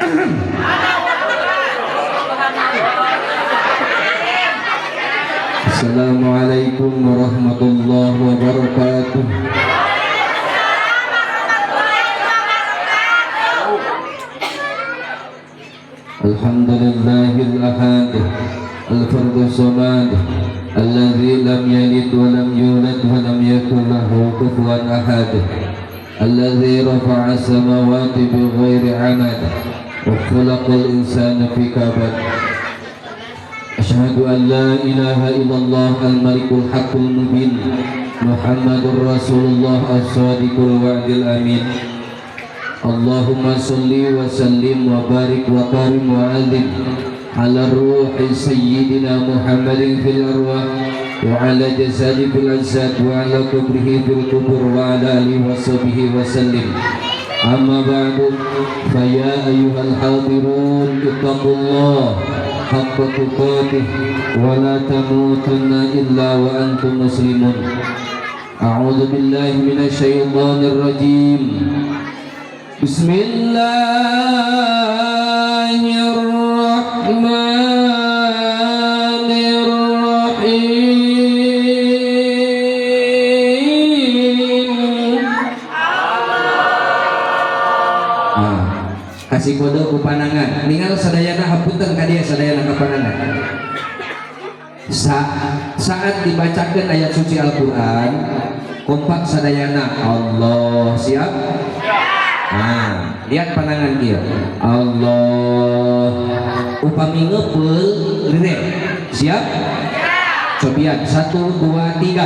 Assalamualaikum warahmatullahi wabarakatuh. Alhamdulillahil ahad al-fard samad alladzi lam yalid wa lam yulad wa lam yakul lahu kufuwan ahad, alladzi rafa'a samawati bighairi 'amad wa khalaqal insana fi kabad. Asyhadu an la ilaha illallah al-malikul haqqul mubin, Muhammadur Rasulullah as-sadiqul wa'dil amin. Allahumma salli wa sallim wa barik wa karim wa azim ala ruhi sayyidina Muhammadin fil arwah, wa ala jasadi fil ajsad, wa ala qabrihi fil qubur, wa ala alihi wa sahbihi wa sallim. Amma ba'du, fa ya ayyuhal hadirun, ittaqullah haqqa tuqatih wa la tamutunna illa wa antum muslimun. A'udzu billahi minasyaitonir rajim. Bismillahirrahmanirrahim. Ah, kasih kode ku panangan. Ningal sadayana, hapunten ka dieu sadayana ka panangan. Saat dibacakan ayat suci Al-Quran, kompak sadayana, Allah. Siap? Nah, lihat pandangan dia. Allah. Upami ngepeul lirik. Siap? Cobian satu, dua, tiga.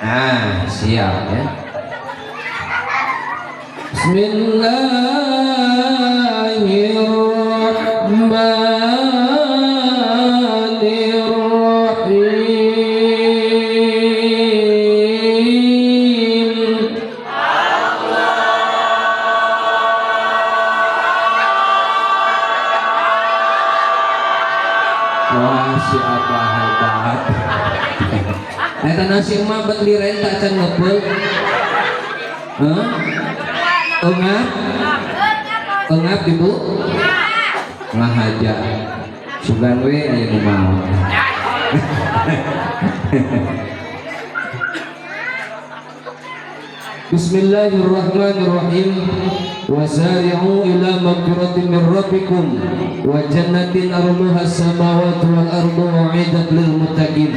Nah, siap ya. Bismillahirrahmanirrahim. Wah, siapa hebat. Eta nasi mah bet liren tak can ngepeul. Hah? Engap? Engap, Ibu? Ngahaja. Sugan we aya nu maot. Bismillahirrahmanirrahim. Wasari'u ila magfiratin min rabbikum wa jannatin arduha as-samawati wal ardu u'iddat lil muttaqin.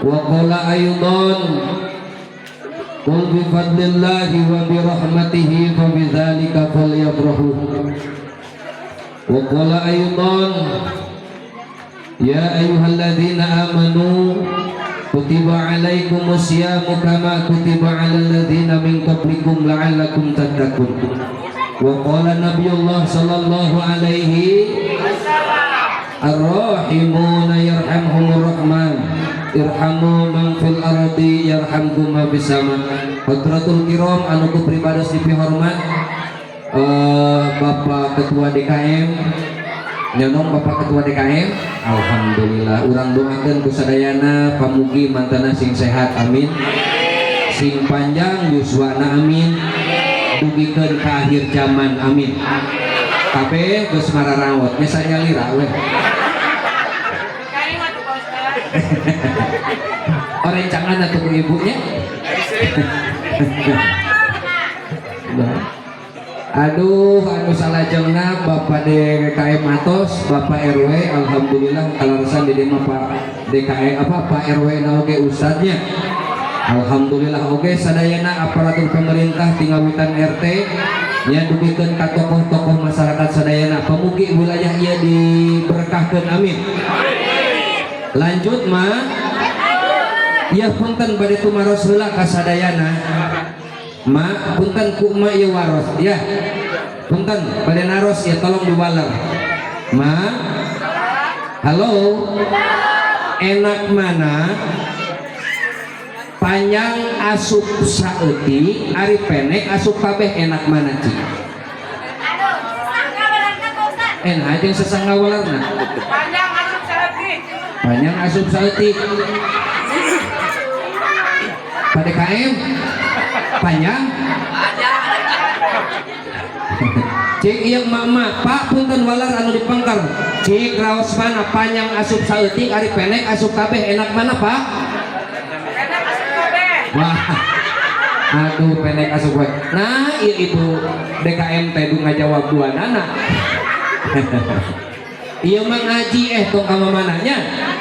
Wa qala aidan, Qul bi fadlillahi wa bi rahmatihi fa bidzalika falyafrahu. Wa qala aidan, Ya ayyuhalladzina amanu kutiba alaikumus siyamu kama kutiba alal ladzina min qablikum la'allakum tattaqun. Wa qala nabiyullah sallallahu alaihi, Ar-rahimuna yarhamhumur rahman, irhamu man fil ardi yarhamkum man fis sama. Hadratul kiram anu ku pribados dipihormat, Bapak Ketua DKM nyonong, Bapak Ketua DKM, alhamdulillah urang doakeun ku sadayana pamugi mantana sing sehat, amin, sing panjang yuswana, amin, dugikeun ka akhir zaman, amin. Kabeh geus mararaot mesa nyalira weh. Kalimat tuh, Pak Ustaz. Orencangan atuh ku ibunya. Nah. Aduh, anu salajengna Bapak DKM atos, Bapak RW, alhamdulillah kaleresan di dieu mah Pak DKM, apa, Pak RW na oge ustadnya. Alhamdulillah oge sadayana aparatur pemerintah tingawitan RT nya dugikeun ka tokoh-tokoh masyarakat sadayana, pamugi wilayah ieu diberkahkeun, amin. Lanjut, mah. Ya, punten bade tumaros heula ka sadayana. Ma, punten ku ma ieu waros ya. Punten bade naros ya, tolong diwaler. Ma. Halo. Enak mana? Panjang asup saeutik, ari pendek asup kabeh, enak mana, Ci? Aduh, sesah ngawalerna, Pak Ustaz. Enak jeung sesah ngawalerna. Panjang asup saeutik. Panjang asup saeutik. Pak DKM panjang. Cik ieu emak-emak, Pak, punten, waler anu dipengker. Cik, raos mana, panjang asup saeutik ari pendek asup kabeh, enak mana, Pak? Pendek asup kabeh. Wah. Aduh, pendek asup wae. Nah, ieu ibu DKM teh du ngajawab dua nana. Ieu mah ngaji, tong ka mananya.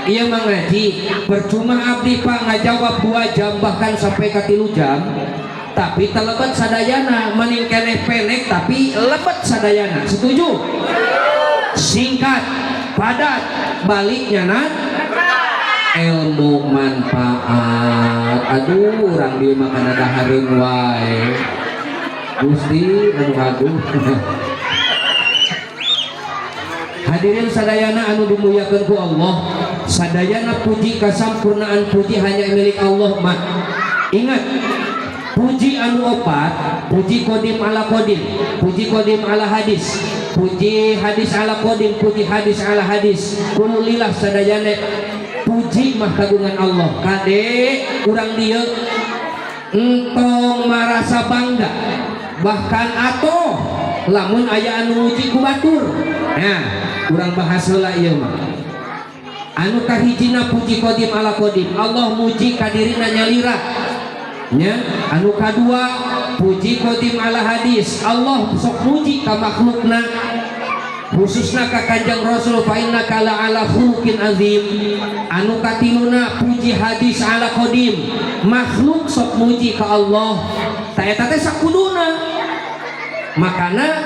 Ieu mah ngaji. Percuma abdi, Pak, ngajawab 2 jam, bahkan sampai ke 3 jam. Tapi teu lebet sadayana, mending keneh pendek tapi lebet sadayana. Setuju? Singkat, padat, baliknya nat ilmu manfaat. Aduh, urang dieu mah kana dahareun wae. Gusti anu aduh. Hadirin sadayana anu dimuliakan ku Allah, sadayana puji kasampurnaan puji hanya milik Allah mah. Ingat, puji anu opat, puji kodim ala kodim, puji kodim ala hadis, puji hadis ala kodim, puji hadis ala hadis, kulilah sadayana puji mah kagungan Allah. Kade, urang dieu entong marasa bangga, bahkan atau lamun aya anu muji ku batur. Nah, urang bahas heula ieu mah. Anu kahijina puji kodim ala kodim, Allah muji ka dirina nyalira nya. Anu kadua puji kodim ala hadis, Allah sok muji ka makhlukna, khususna ka Kanjeng Rasul, fa innaka la ala khuluqin azim. Anu katiluna puji hadis ala kodim, makhluk sok muji ka Allah. Ta eta teh sakuduna. Makana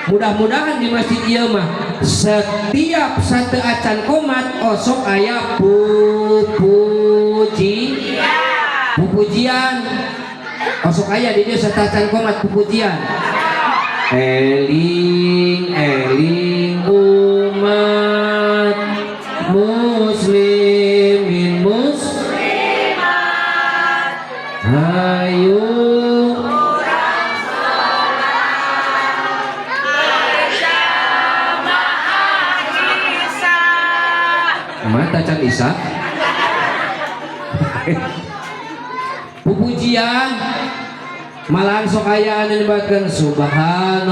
mudah-mudahan di masjid ieu mah setiap satu acan komat osok aya pupuji pupujian, osok aya di dieu satu acan komat pupujian. Eling eling umat muslimin muslimat, hayu Jamaah Isa. Mata can isa pupujian. Malahan sok aya anu nyebatkeun subhanallah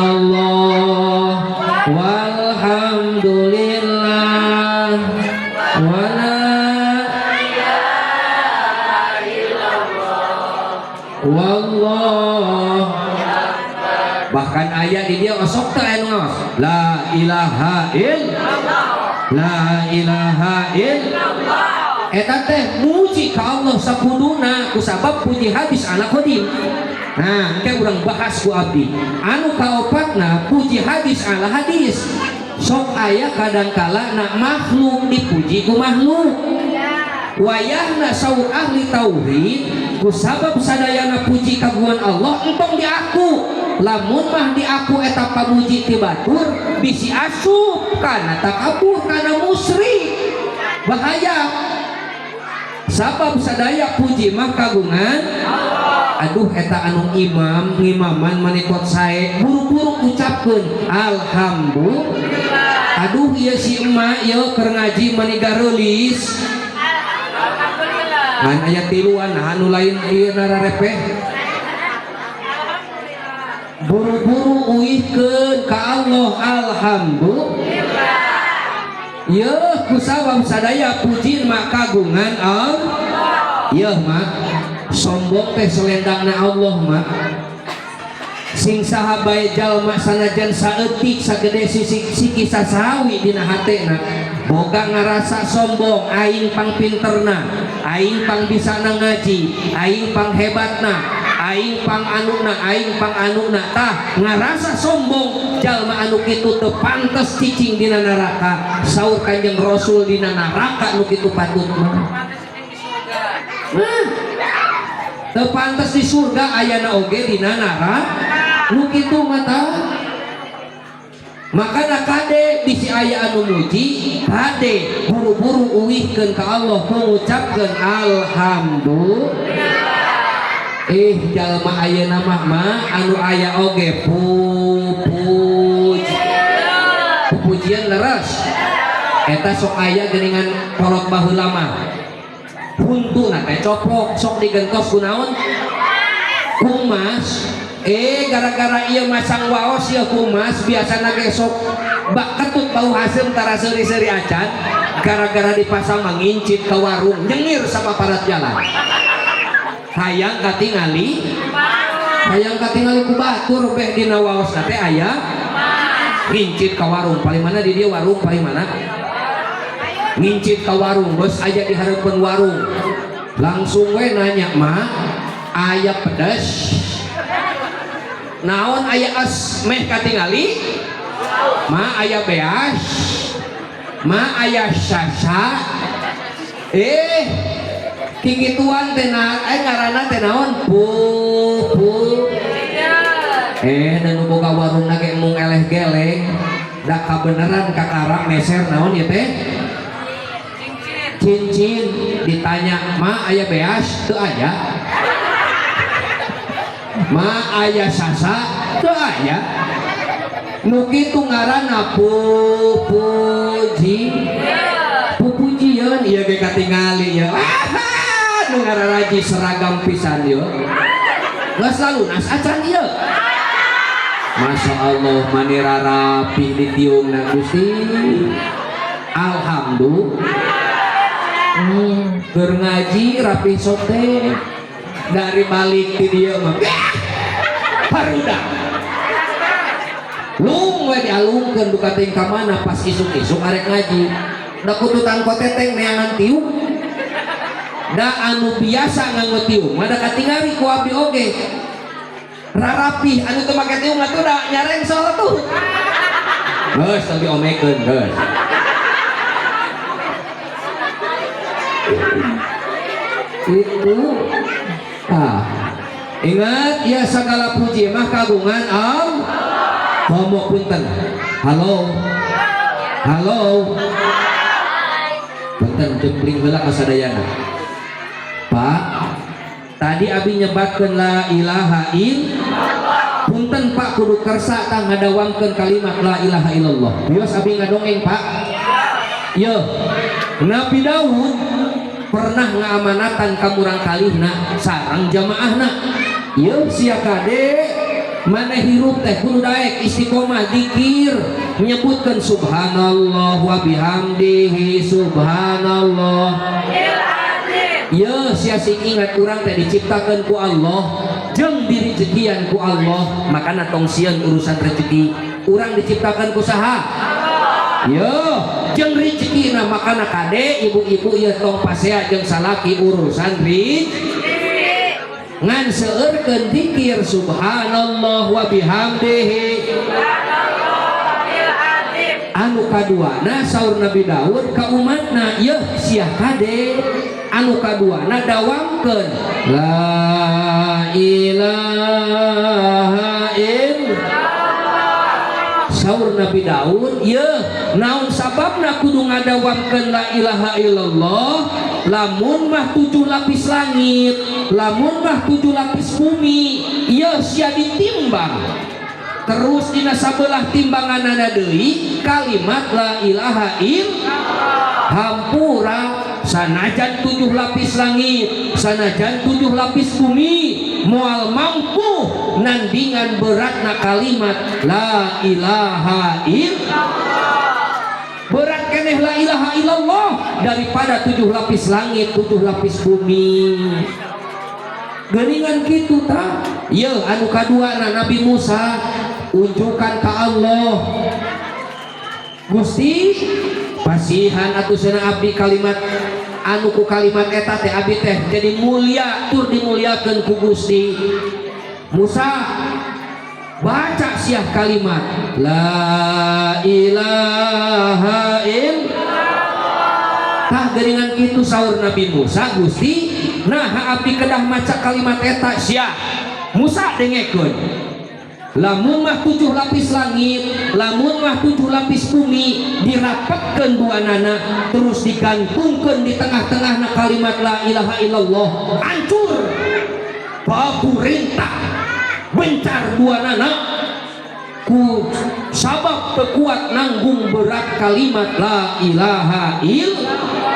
walhamdulillah wala wallah, bahkan aya di dieu osok teh anu ngaos la ilaha illallah, la ilaha illallah. Eta teh muji ka Allah sakuduna kusabab puji hadis ala kodim. Nah, engke urang bahas ku abdi. Anu kaopatna puji hadis ala hadis, sok aya kadangkala nak makhluk dipuji ku makhluk. Wayahna saur ahli tauhid, kusabab sadayana puji kagungan Allah, entong diaku. Lamun mah diaku eta pamuji ti batur, bisi asup kana takabur, kana musyrik, bahaya. Sabab sadaya puji mah kagungan. Aduh, eta anu imam ngimaman manikot sae, buru-buru ucapkeun alhamdulillah. Aduh, ieu si emak ieu keur ngaji mani gareulis. Alhamdulillah. Ngan aya tiluan, nah anu lain ieu nararepeh. Buru-buru uihkeun ka Allah alhamdulillah. Yeuh, kusabab sadaya puji mah kagungan Allah. Yeuh mah sombong teh selendangna Allah mah. Sing saha bae jalma, sanajan saeutik sagede sisik siki sasawi dina hatena boga ngarasa sombong, aing pang pinterna, aing pang bisa ngaji, aing pang hebatna, aing pang anuna, aing pang anuna. Tah, ngarasa sombong jalma anu kitu teu pantes cicing dina neraka. Saur Kanjeng Rasul, dina neraka nu kitu patut mah. Pantes cicing di surga. Nah, teu pantes di surga, ayana oge dina neraka nu kitu mah tah. Makana kade, bisi aya anu muji, kade buru-buru uihkeun ka Allah, mengucapkeun alhamdulillah. Jalma ayeuna mah mah anu aya oge pupuj pupujian leres. Eta sok aya geuningan kolot baheula mah huntuna teh coplok, sok digentos ku naon, ku emas. Gara-gara ieu masang waos ya kumas biasana ge sok bak ketut bau haseum tara seuri-seuri acan, gara-gara dipasang mangincit ke warung, nyengir sama parat jalan, hayang katingali, hayang katingali ku batur beh dina waos teh aya. Ngincit ka warung paling mana di dia, warung paling mana, ngincit ka warung, bos aja di hareupeun warung langsung we nanya, "Ma, aya pedes naon, aya es?" Meh katingali, "Ma, aya beas? Ma, aya sasa?" Kikituan teh na ngaranna teh naon? Pupu dan nu boga warung ge mung eleh geleng, da kabeneran kakara meser naon ieu teh, cincin. Ditanya, "Ma, aya beas?" "Teu aya." "Ma, aya sasa?" "Teu aya." Nu kitu ngaranna pupuji, pupujieun. Ieu ge katingali ieu. Ah, nu ngararaji seragam pisan ieu, geus lunas acan ieu. Masya Allah, mani rarapih ditiungna. Gusti, alhamdulillah. Keur ngaji rapi sote dari balik di dieu mah haruda lung we dialungkeun duka teuing ka mana. Pas isuk-isuk arek ngaji da kututan koteteng neangan tiung, da anu biasa nganggo tiung mah da katingali ku abdi oge rarapih, anu teu make tiung atuh da nyareng soal tuh. Geus tong diomekeun, geus. Itu ah, ingat ya, segala puji mah kagungan Allah. Komo punten, halo halo, punten, jempling heula kasadayana. Pak, tadi abi nyebatkeun la ilaha illallah. Punten Pak, kudu kersa tah ngadawamkeun kalimat la ilaha illallah. Bios abi ngadongeng, Pak. Yo, Nabi Daud pernah ngamanatan ka murang kalihna sareng jamaahna, "Yeuh sia kade, maneh hirup teh kudu daek istiqomah dikir, menyebutkan subhanallah wa bihamdihi subhanallah. Yeuh sia, sing ingat urang teh diciptakeun ku Allah jeung direjekian ku Allah, makana tong sieun urusan rezeki. Urang diciptakan ku saha? Yo, jeung rezekina. Makana kade ibu-ibu ieu, tong pasea jeung salaki urusan rezeki, ngan seueurkeun dikir subhanallah wa bihamdihi." Anu kaduana, saur Nabi Daud ka umatna, "Yeuh sia kade, anu kaduana dawamkeun la ilaha illallah." Saur Nabi Daud, "Yeuh, naon sababna kudu ngadawamkeun la ilaha illallah? Lamun mah tujuh lapis langit, lamun mah tujuh lapis bumi, yeuh sia ditimbang, terus dina sabelah timbanganana deui kalimat la ilaha illallah, hampura sanajan tujuh lapis langit, sanajan tujuh lapis bumi, moal mampu nandingan beratna kalimat la ilaha illallah. Berat keneh la ilaha illallah daripada tujuh lapis langit, tujuh lapis bumi." Geuningan kitu tah. Ye, anu kadua na, Nabi Musa unjukan ka Allah, "Gusti, pasihan atuh cenah abdi kalimat anu ku kalimat eta teh abdi teh jadi mulia tur dimuliakeun ku Gusti." "Musa, baca sia kalimat la ilaha illallah." Tah geuningan kitu saur Nabi Musa, "Gusti, nah abdi kedah maca kalimat eta?" "Sia Musa, dengekeun, lamun mah tujuh lapis langit, lamun mah tujuh lapis bumi dirapatkeun duanana, terus digantungkeun di tengah-tengahna kalimat la ilaha illallah, hancur paburintah, bencar duanana ku sabab teu kuat nanggung berat kalimat la ilaha illallah."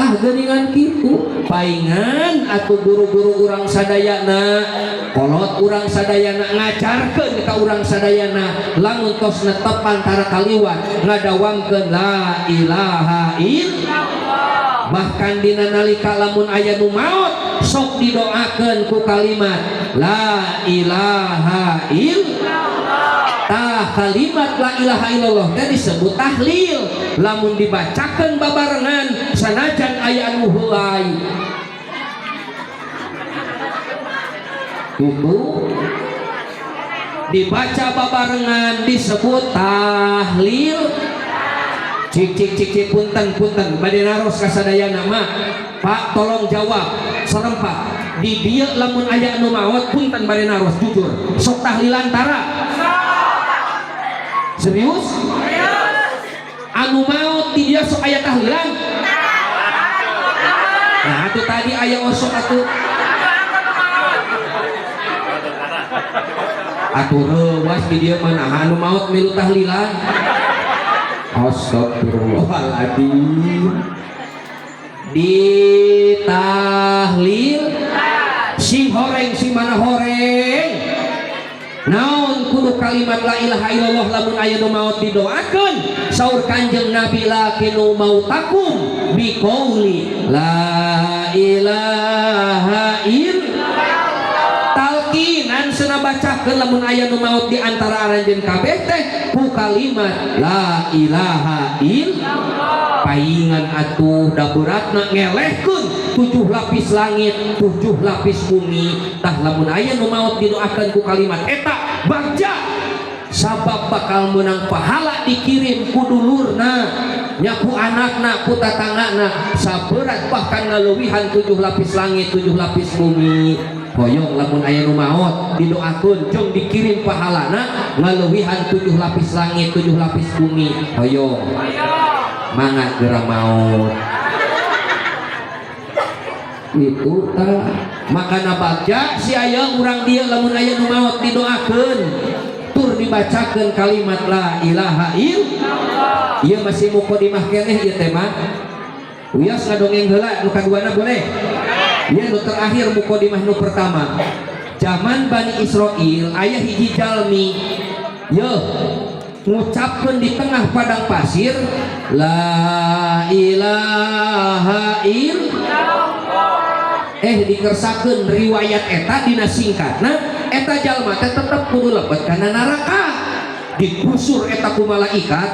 Tah, geuningan kitu paingan atuh guru-guru urang sadayana, kolot urang sadayana, ngajarkeun ka urang sadayana lamun tos netepan tara kaliwat ngadawamkeun la ilaha illallah. Bahkan dina nalika lamun aya nu maot, sok didoakeun ku kalimat la ilaha illallah. Tah, kalimat la ilaha illallah teh disebut tahlil. Lamun dibacakeun babarengan, sanajan aya anu heulai itu dibaca babarengan disebut tahlil. Cik cik cik cik, punten punten, bade naros ka sadayana. Mah, Pak, tolong jawab serempak. Di dieu lamun aya anu maot, punten bade naros jujur, sok tahlilan tara? Serius? Anu maot di dieu sok aya tahlilan? Nah, atuh tadi aya osok atuh. Atuh reuwas di dieu mah, nah anu maot milu tahlilan. Astagfirullahaladzim. Di tahlil sing horeng, sing mana horeng? Naon kudu kalimat la ilaha illallah lamun aya nu maot didoakeun? Saur Kanjeng Nabi, laqinu mautakum biqauli la ilaha illallah. Talkinan cenah, bacakeun lamun aya nu maot di antara aranjeun kabeh teh ku kalimat la ilaha illallah. Paingan atuh, da beratna ngelehkeun tujuh lapis langit, tujuh lapis bumi. Tah, lamun aya nu maot didoakeun ku kalimat eta, bagja, sabab bakal menang pahala, dikirim ku dulurna nya, ku anakna, ku tatanggana, saberat bahkan ngaleuwihan tujuh lapis langit, tujuh lapis bumi. Hoyong lamun aya nu maot didoakeun jeung dikirim pahalana ngaleuwihan tujuh lapis langit, tujuh lapis bumi, hoyong? Mangga geura maot itu. Tah, makana bagja si aya urang dieu lamun aya nu maot didoakeun tur dibacakeun kalimat la ilaha illallah. Ieu masih mukadimah keneh ieu teh mah. Wios ngadongeng heula nu kaduana, boleh? Ieu nu terakhir, mukadimah nu pertama. Zaman Bani Israel aya hiji jalmi yeuh ngucapkeun di tengah padang pasir la ilaha illallah. Dikersakeun riwayat eta dina singkatna, eta jalma teh tetep kudu lebet kana neraka. Digusur eta ku malaikat,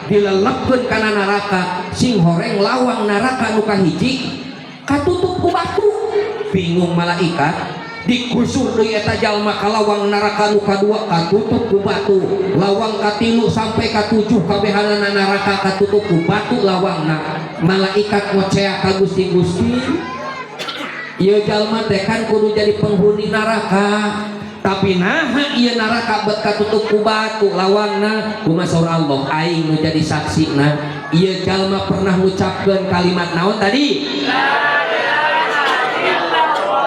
dilelepkeun kana neraka. Sing horeng lawang neraka nu kahiji katutup ku batu. Bingung malaikat. Digusur deui eta jalma ka lawang neraka nu kadua, katutup ku batu. Lawang katilu sampai katujuh, kabehanana neraka katutup ku batu lawangna. Malaikat ngocea ka Gusti, "Gusti, ieu jalma teh kan kudu jadi penghuni neraka, tapi naha ieu neraka bet katutup ku batu lawangna?" Kumaha saur Allah? "Aing nu jadi saksina. Ieu jalma pernah ngucapkeun kalimat naon tadi?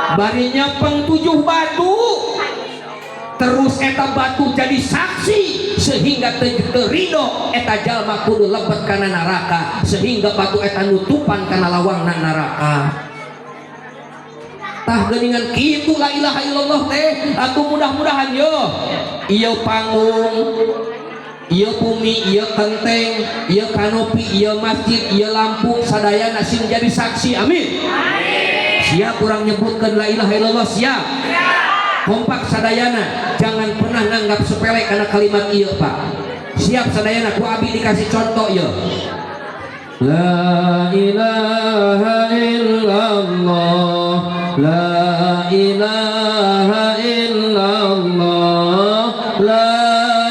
Bari nyepeng tujuh batu, terus eta batu jadi saksi sehingga teu ridho eta jalma kudu lebet kana neraka, sehingga batu eta nutupan kana lawangna neraka." Tah, geuningan kitu la ilaha illallah teh. Atuh mudah-mudahan yo ieu panggung, ieu bumi, ieu kenteng, ieu kanopi, ieu masjid, ieu lampu, sadayana sing jadi saksi. Amin. Siap urang nyebutkeun la ilaha illallah? Siap? Kompak sadayana, jangan pernah nanggap sepele karena kalimat ieu, Pak. Siap sadayana? Ku abi dikasih contoh ieu. La ilaha illallah, la ilaha illallah, la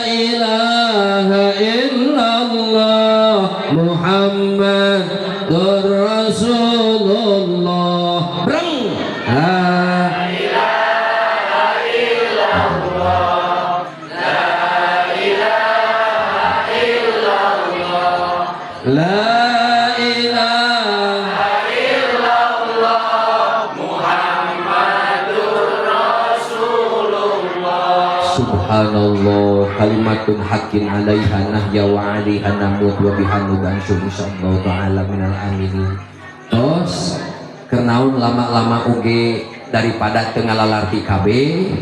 ilaha illallah, Muhammadur Rasulullah. Breng. La ilaha illallah, la ilaha illallah, La ilaha illallah, Muhammadur Rasulullah. Subhanallah, kalimatun haqqin alaiha nahya wa alaiha namut wa biha nubansyur, insyaallah ta'ala minal aminin. Tos keur naon lama-lama oge daripada teu ngalalarti kabeh.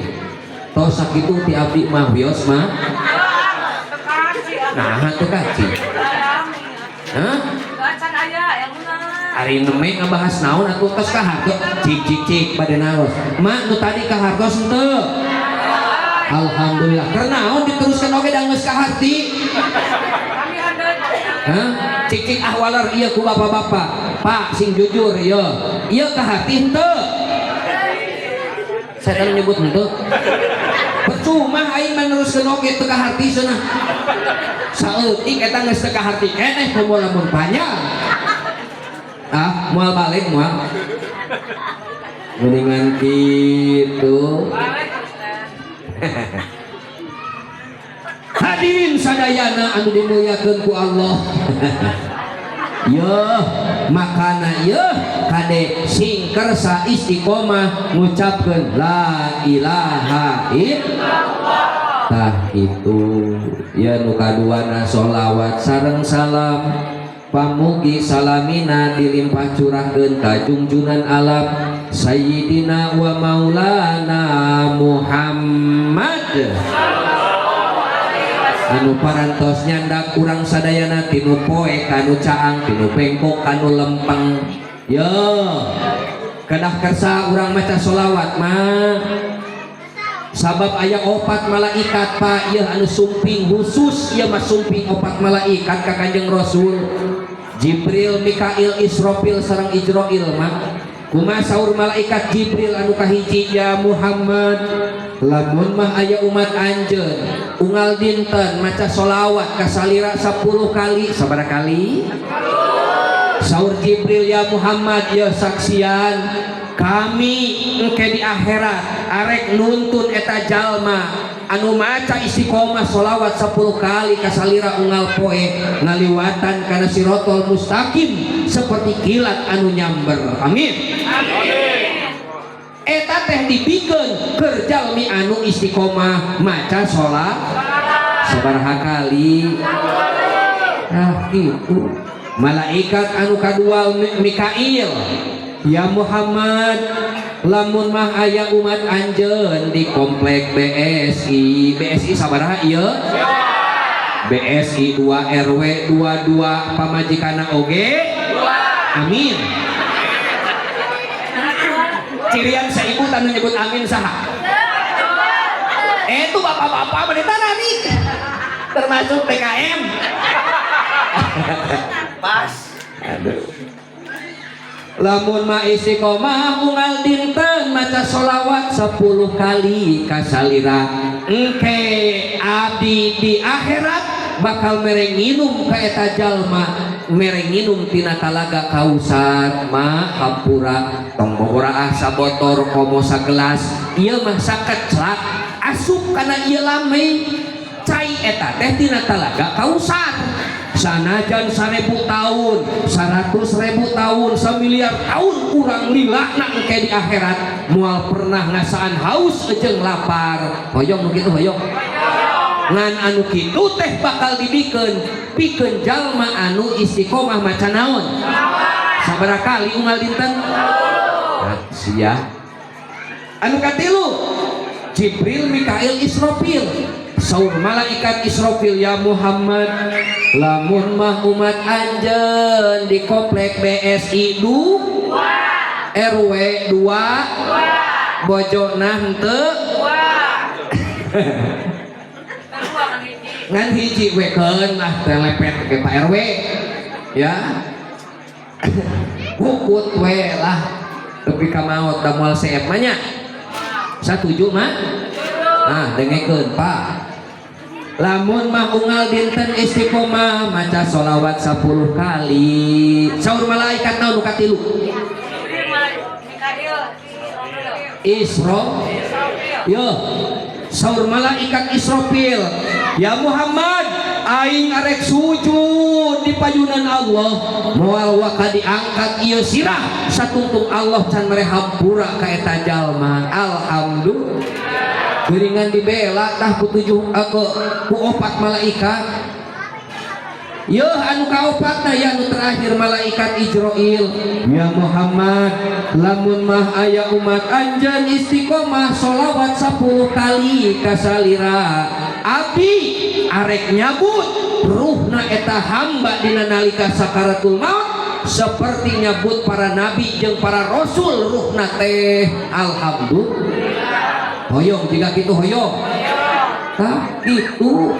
Tos sakitu ti abdi mah, wios mah. Nah, teu kaci. Hah? Acan aya yang Ari nembe ngabahas naon atuh? Tos kahartos? Cik cik cik, bade naros. Mak, nu tadi kahartos henteu? Alhamdulillah. Keur naon diteruskan oge da geus kaharti? Kami ada. Hah? Cik cik, ah waler ieu ku bapak-bapak. Pak, sing jujur ieu. Ieu kaharti henteu? Saya kan nyebut henteu. Percuma aing meneruskeun oge teu kaharti cenah. Saeutik eta geus teu kaharti keneh, komo lamun panjang. Ah, moal balik moal. Mendingan kitu. Balik, Ustaz. Hadirin sadayana anu dimuliakeun ku Allah. Yeuh, makana yeuh kade sing kersa istiqomah ngucapkeun la ilaha illallah. Tah itu ya, nu kaduana sholawat sareng salam. Pamugi salamina dilimpah curahkeun ka junjunan alam, Sayyidina wa Maulana Muhammad, anu parantos nyandak urang sadayana tinu poek kanu caang, tinu bengkok kanu lempeng. Yo, kedah kersa urang maca solawat mah, sabab aya opat malaikat, Pak, ieu anu sumping khusus. Ieu mah sumping opat malaikat ka Kanjeng Rasul, Jibril, Mikail, Israfil sareng Ijroil mah. Kumaha saur malaikat Jibril anu kahiji? "Ya Muhammad, lamun mah aya umat anjeun unggal dinten maca solawat kasalira 10 kali." Sabaraha kali? Saur Jibril, "Ya Muhammad, ya saksian kami engke di akhirat arek nuntun eta jalma anu maca istiqomah solawat 10 kali kasalira unggal poe ngaliwatan kana sirotol mustaqim seperti kilat anu nyamber." Amin. Eta teh dipikeun keur jalmi anu istiqomah maca sholat sabaraha kali. Nah, gitu. Malaikat anu kadua, Mikail, "Ya Muhammad, lamun mah aya umat anjeun di komplek BSI." BSI sabaraha ieu? BSI 2 RW 22, pamajikana oge. Amin. Cirian saibu tanu nyebut amin saha? Itu bapak-bapak wanita narik termasuk PKM. Pas. Aduh. Lamun mah istiqomah unggal dinten maca solawat 10 kali kasalira, engke abdi di akhirat bakal mere nginum ka eta jalma, mere nginum tina talaga Kausar. Ma, hampura, tong bogoraah sabotor komo sagelas, ieu mah sakeclak asup kana ieu lame cai eta teh tina talaga Kausar. Sanajan 1000 tahun, 100.000 tahun, 1 miliar tahun urang lila nak engke di akhirat moal pernah ngasaan haus jeung lapar. Hoyong nu kitu? Hoyong. Ngan anu kitu teh bakal dibikeun pikeun jalma anu istiqomah maca naon? Sabaraha kali unggal dinten? Nah, sia. Anu katilu, Jibril, Mikail, Israfil. Saur malaikat Israfil, "Ya Muhammad, lamun mah umat anjeun di komplek BSI 2 RW 2, bojona henteu ngan hiji we, keun lah telepet ke Pak RW ya, hukut we lah tepi ka maot da moal seep mah nya." Satuju mah? Nah, dengekeun, Pak, lamun mah unggal dinten istiqomah maca sholawat 10 kali, saur malaikat naon nu katilu? Isro yo. Saur malaikat Israfil, "Ya Muhammad, aing arek sujud di payunan Allah, moal waka diangkat ieu sirah satungtung Allah can mere hampura ka eta jalma." Alhamdulillah, geuningan dibela tah ku tujuh, ku opat malaikat. Yo, anu kaopatna ya, anu terakhir, malaikat Ijroil. Ya Muhammad, lamun mah aya umat anjeun istiqomah sholawat 10 kali kasalira abdi, arek nyabut ruhna eta hamba dina nalika sakaratul maut seperti nyabut para nabi jeung para rasul ruhna teh. Alhamdulillah. Hoyong jika kitu? Hoyong. Tah, itu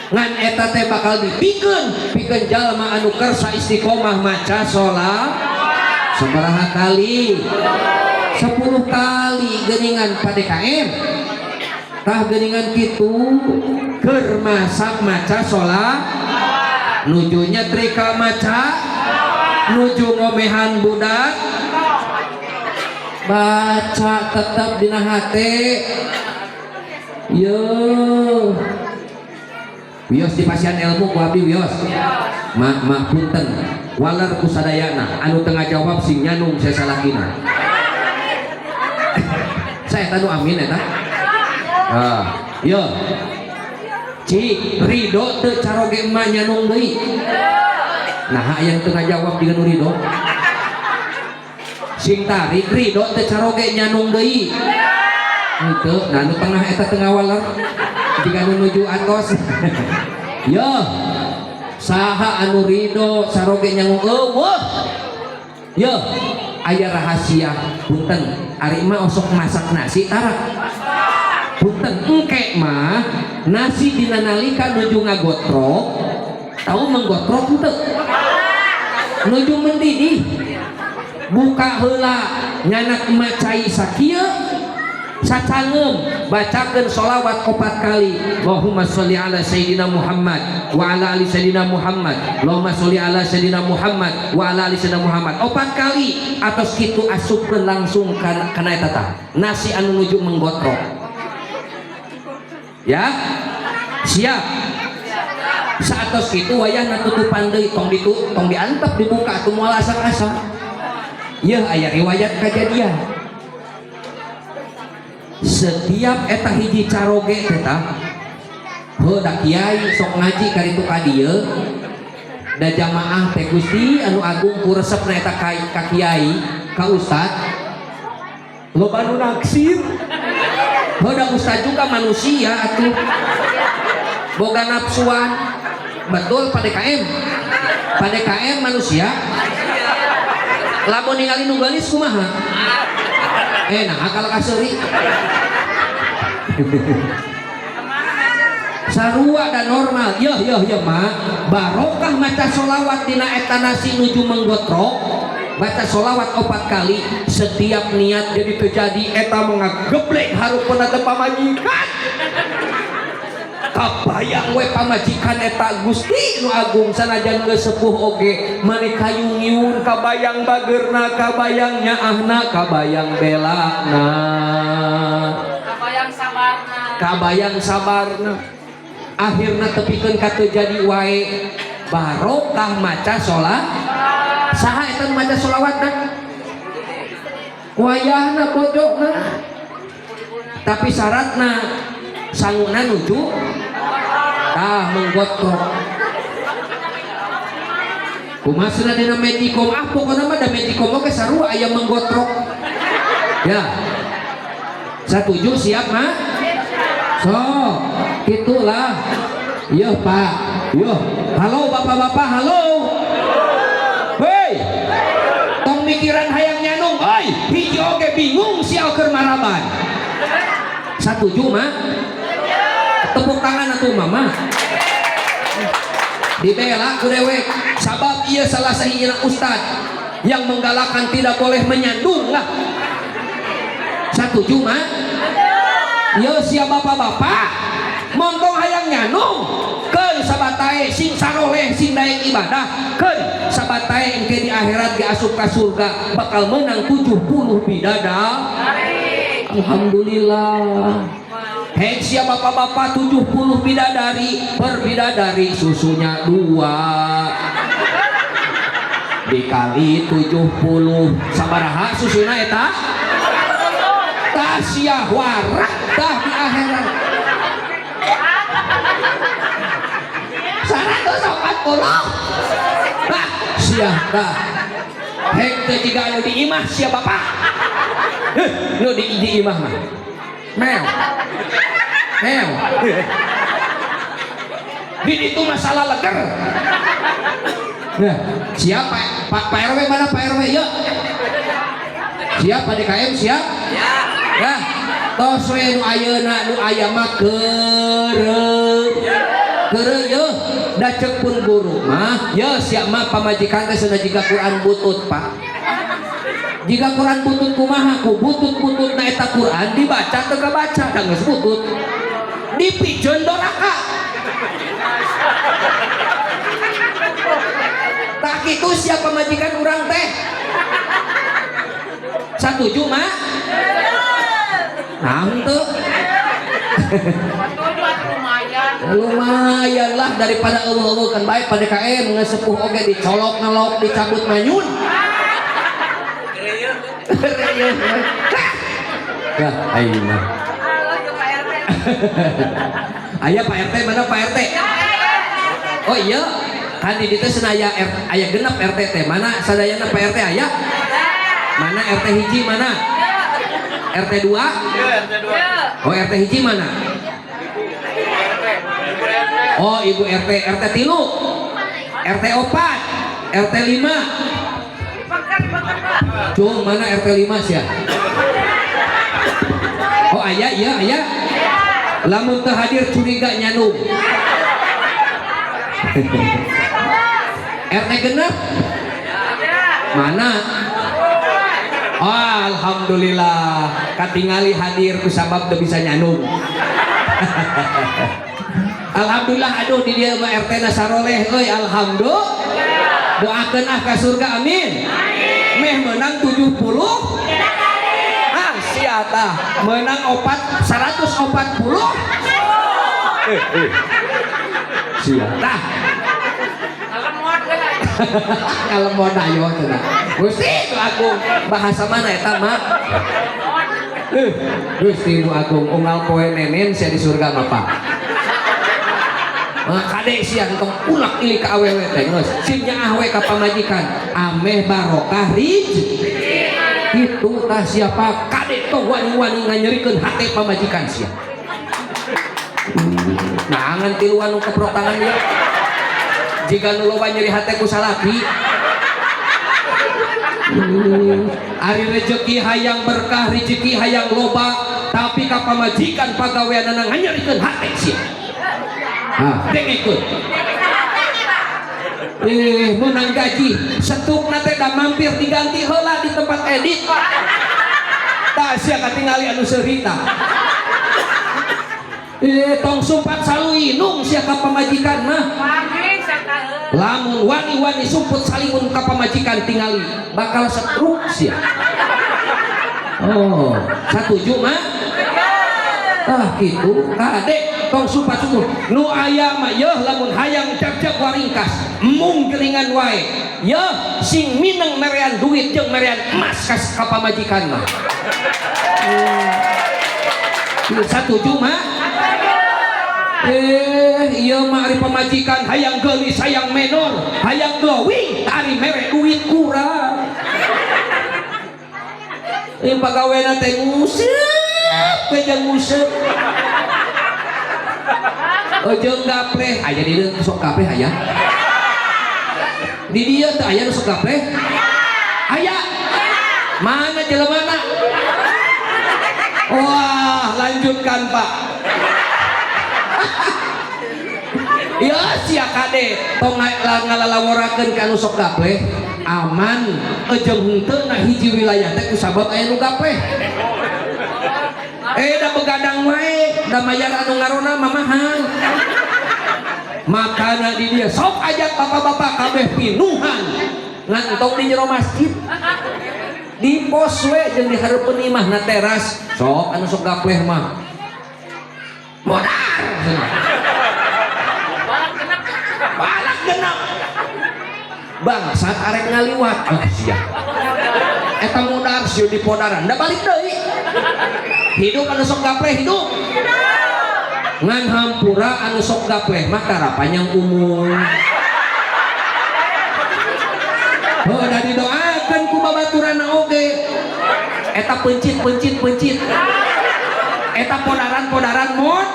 ngan eta teh bakal dipikeun pikeun jalma anu kersa istiqomah maca sholat sabaraha kali? 10 kali geuningan, Pak DKM. Tah, geuningan kitu, keur masak maca sholat, nuju nyetrika maca, nuju ngomehan budak baca, tetap dina hate. Yo, wios di pasian ilmu ku abdi, wios. Mak, mak, punten, waler ku sadayana. Anu tengah jawab sing nyanung saya salakina. Saya tanu amin eta. Ah, yo. Ci, ridho teu caroge emak nyanung deui? Nah, yang tengah jawab dengan ridho. Sing tarik, ridho teu caroge nyanung deui? Henteu. Nah, nu tengah eta tengah waler. Jika nu nuju atos. Yo. Saha anu ridho caroge nyanung? Euweuh. Yo, aya rahasia, punten. Ari mah osok masak nasi tara? Punten, engke mah nasi dina nalika nuju ngagotrok, tahu menggotrok henteu? Nuju mendidih. Buka heula, nyanak macai sakieu sacangeum, bacakeun sholawat opat kali. Allahumma sholli ala sayyidina Muhammad wa ala ali sayyidina Muhammad, Allahumma sholli ala sayyidina Muhammad wa ala ali sayyidina Muhammad, opat kali. Atos kitu asupkeun langsung kana kana eta tah nasi anu nuju menggotrok. Ya, siap? Saatos kitu wayahna tutupan deui, tong ditu, tong diantep, dibuka atuh, moal asak-asak. Yeuh, aya riwayat kejadian setiap eta hiji caroge teh. Tah, heuh, da kiai sok ngaji karitu ka dieu, da jamaah teh Gusti anu agung ku resepna eta ka kiai, ka ustad, loba nu naksir. Heuh, da ustad juga manusia atuh, boga nafsuan. Betul, Pak DKM? Pak DKM manusia, lamun ningali nu geulis kumaha? Eh, nah, akal kaseuri sarua dan normal. Yo yo yo, mak, barokah maca solawat dina eta nasi nuju menggotrok, baca solawat opat kali setiap niat jadi terjadi eta mengageblek harupna teh pamajikan. Kabayang we pamajikan eta, Gusti nu agung, sanajan geus sepuh oge mani kayungyun, kabayang bageurna, kabayang nyaahna, kabayang belana. Kabayang sabarna. Kabayang sabarna. Akhirna tepikeun ka teu jadi wae, barokah maca sholat. Saha eta nu maca sholawatna? Wayahna bojona. Tapi syaratna sanguna nuju tah menggotrok. Kumaha cenah dina Magicom? Ah, pokokna mah da Magicom oge sarua aya menggotrok. Ya, satuju? Siap mah? So itulah. Yo Pak, yo, halo bapak-bapak, halo. Hei, tong mikiran hayang nyanung oi, hiji oge bingung sia keur maraban. Satuju mah? Tepuk tangan atuh, mama. Dibela ku dewek sabab ieu salah sahijina ustad yang menggalakkan tidak boleh menyandung lah. Satuju mah? Yo, siap bapak-bapak, montong hayang nyanung, keun sabatae sing saroleh, sing daek ibadah, keun sabatae engke di akhirat ge asup ka surga bakal menang 70 bidadari. Alhamdulillah. Hei, siap bapak-bapak, 70 bidadari, per bidadari susunya dua, dikali 70 sabaraha susuna eta? Tah, sia warak tah di akhirat. 140. Sia tah. Hek teh jiga anu di imah sia bapak. Heh, nu di imah mah. Meow. Meow. Di itu masalah leger. Nah, siapa Pak RW mana Pak RW yuk? Siap Pak DKM siap? Ya. Tos we nu ayeuna nu aya mah keureuh. Keureuh yeuh, da ceuk pun guru mah, yeuh sia mah pamajikan teh cenah jiga Quran butut, Pak. Jika Quran butut kumaha ku butut-bututna eta Quran dibaca teu kabaca da geus butut. Dipiceun doraka. Tak kitu sia pamajikan urang teh. Satuju mak? Nah, henteu. Lumayan. Lumayan lah daripada eueuh-eueuh kan baik pada KM ngesepuh oge dicolok ngelok dicabut manyun. Ya, ayo mah. Aya Pak RT mana Pak RT? Oh iya, kan di ditu cenah aya aya genep RT teh. Mana sadayana Pak RT aya? Mana RT hiji mana? RT 2? Iya, RT 2. Oh RT hiji mana? Oh Ibu RT, RT 3, RT 4, RT 5. Cung mana RT 5 sih ya? Oh ayah, iya ayah. Lamun teu hadir curiga nyanung. RT genep? Mana? Oh, alhamdulillah katingali hadir ku sabab teu bisa nyanung. Alhamdulillah aduh di dieu mah RT na saroleh euy alhamdulillah. Doakeun ah ka surga amin. Meh menang 70. Ah sia tah menang opat 140. Sia tah. Kalemon ayo cenah. Gusti Nu Agung bahasa mana eta mak? Gusti Nu Agung unggal poe nenen sia di surga mah Pak. Mah kade sia entong ulak ilik ka awewe teh geus. Sing nyaah we ka pamajikan ameh barokah rizki. Kitu tah siapa kade tong wani-wani nganyerikeun hate pamajikan sia. Nah ngan tiluan nu keprok tangan ieu. Jika nu loba nyeri hate ku salaki. Ari rezeki hayang berkah, rezeki hayang loba, tapi ka pamajikan pagaweanana nganyerikeun hate sia. Hah, dengekeun. Menang gaji, setukna teh da mampir diganti heula di tempat edit. Tah sia katingali anu seurita. Tong sumpat saluinung sia ka pamajikan mah. Lamun wani-wani sumput salingun ka pamajikan tingali bakal setruk sia. Oh, satuju mah? Ah kitu kade tong sumpat sumut. Nu aya mah yeuh lamun hayang jag-jag waringkas mung geringan wae. Yeuh sing mineng merean duit jeung merean emas ka pamajikan mah. Satuju mah? Iya mah ari pamajikan hayang geulis hayang menor hayang glowing ari mere duit kurang. Pagawena teh nguseup we jeung nguseup. Jeung gapleh aya di dieu sok gapleh aya. Di dieu teh aya nu sok gapleh? Aya. Mana jelemana? Wah, lanjutkan Pak. Ya sia kade tong ngalalaworakeun ka anu sok gapleh aman jeung henteu na hiji wilayah teh kusabab aya nu gapleh. Da begadang wae da mayar anu ngarona mah mahal. Makana di dieu sok ajak bapak-bapak kabeh pinuhan ngan entong di jero masjid. Di pos we jeung di hareupeun imah na teras sok anu sok gapleh mah. Modar. Balak genap. Bangsat arek ngaliwat. Ah sia. Eta modar sieu di podaran da balik deui. Hidup anu sok gapleh hidup. Ngan hampura anu sok gapleh mah tara panjang umur. Oh, da didoakeun ku babaturanna oge. Eta peuncit peuncit peuncit. Eta podaran podaran mod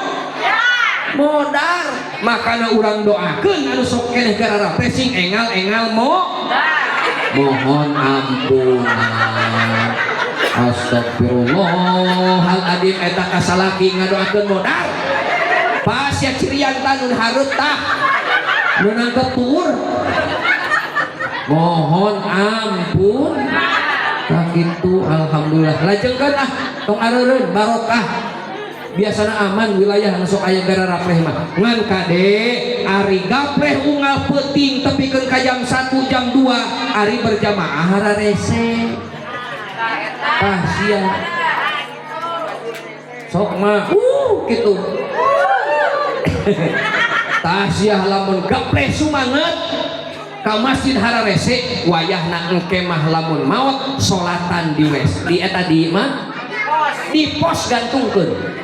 modar. Makana urang doakeun anu sok keneh gararapleh sing engal-engal mo mohon ampunan. Astagfirullahaladzim, eta kasalaki ngadoakeun modar. Pas ya cirian tah nu hareup tah. Nu nangkep tuur. Mohon ampun. Tah kitu, alhamdulillah. Lajengkeun ah, tong areureun, barokah. Biasana aman wilayah anu sok aya gararapleh mah. Ngan kade ari gapleh unggal peuting tepikeun ka jam 1 jam 2 ari berjamaah hararese. Tah sia. Sok mah kitu. Tah sia lamun gapleh sumanget ka masjid hararese, wayahna engke mah lamun maot solatan di wes di eta di mah di pos gantungkeun.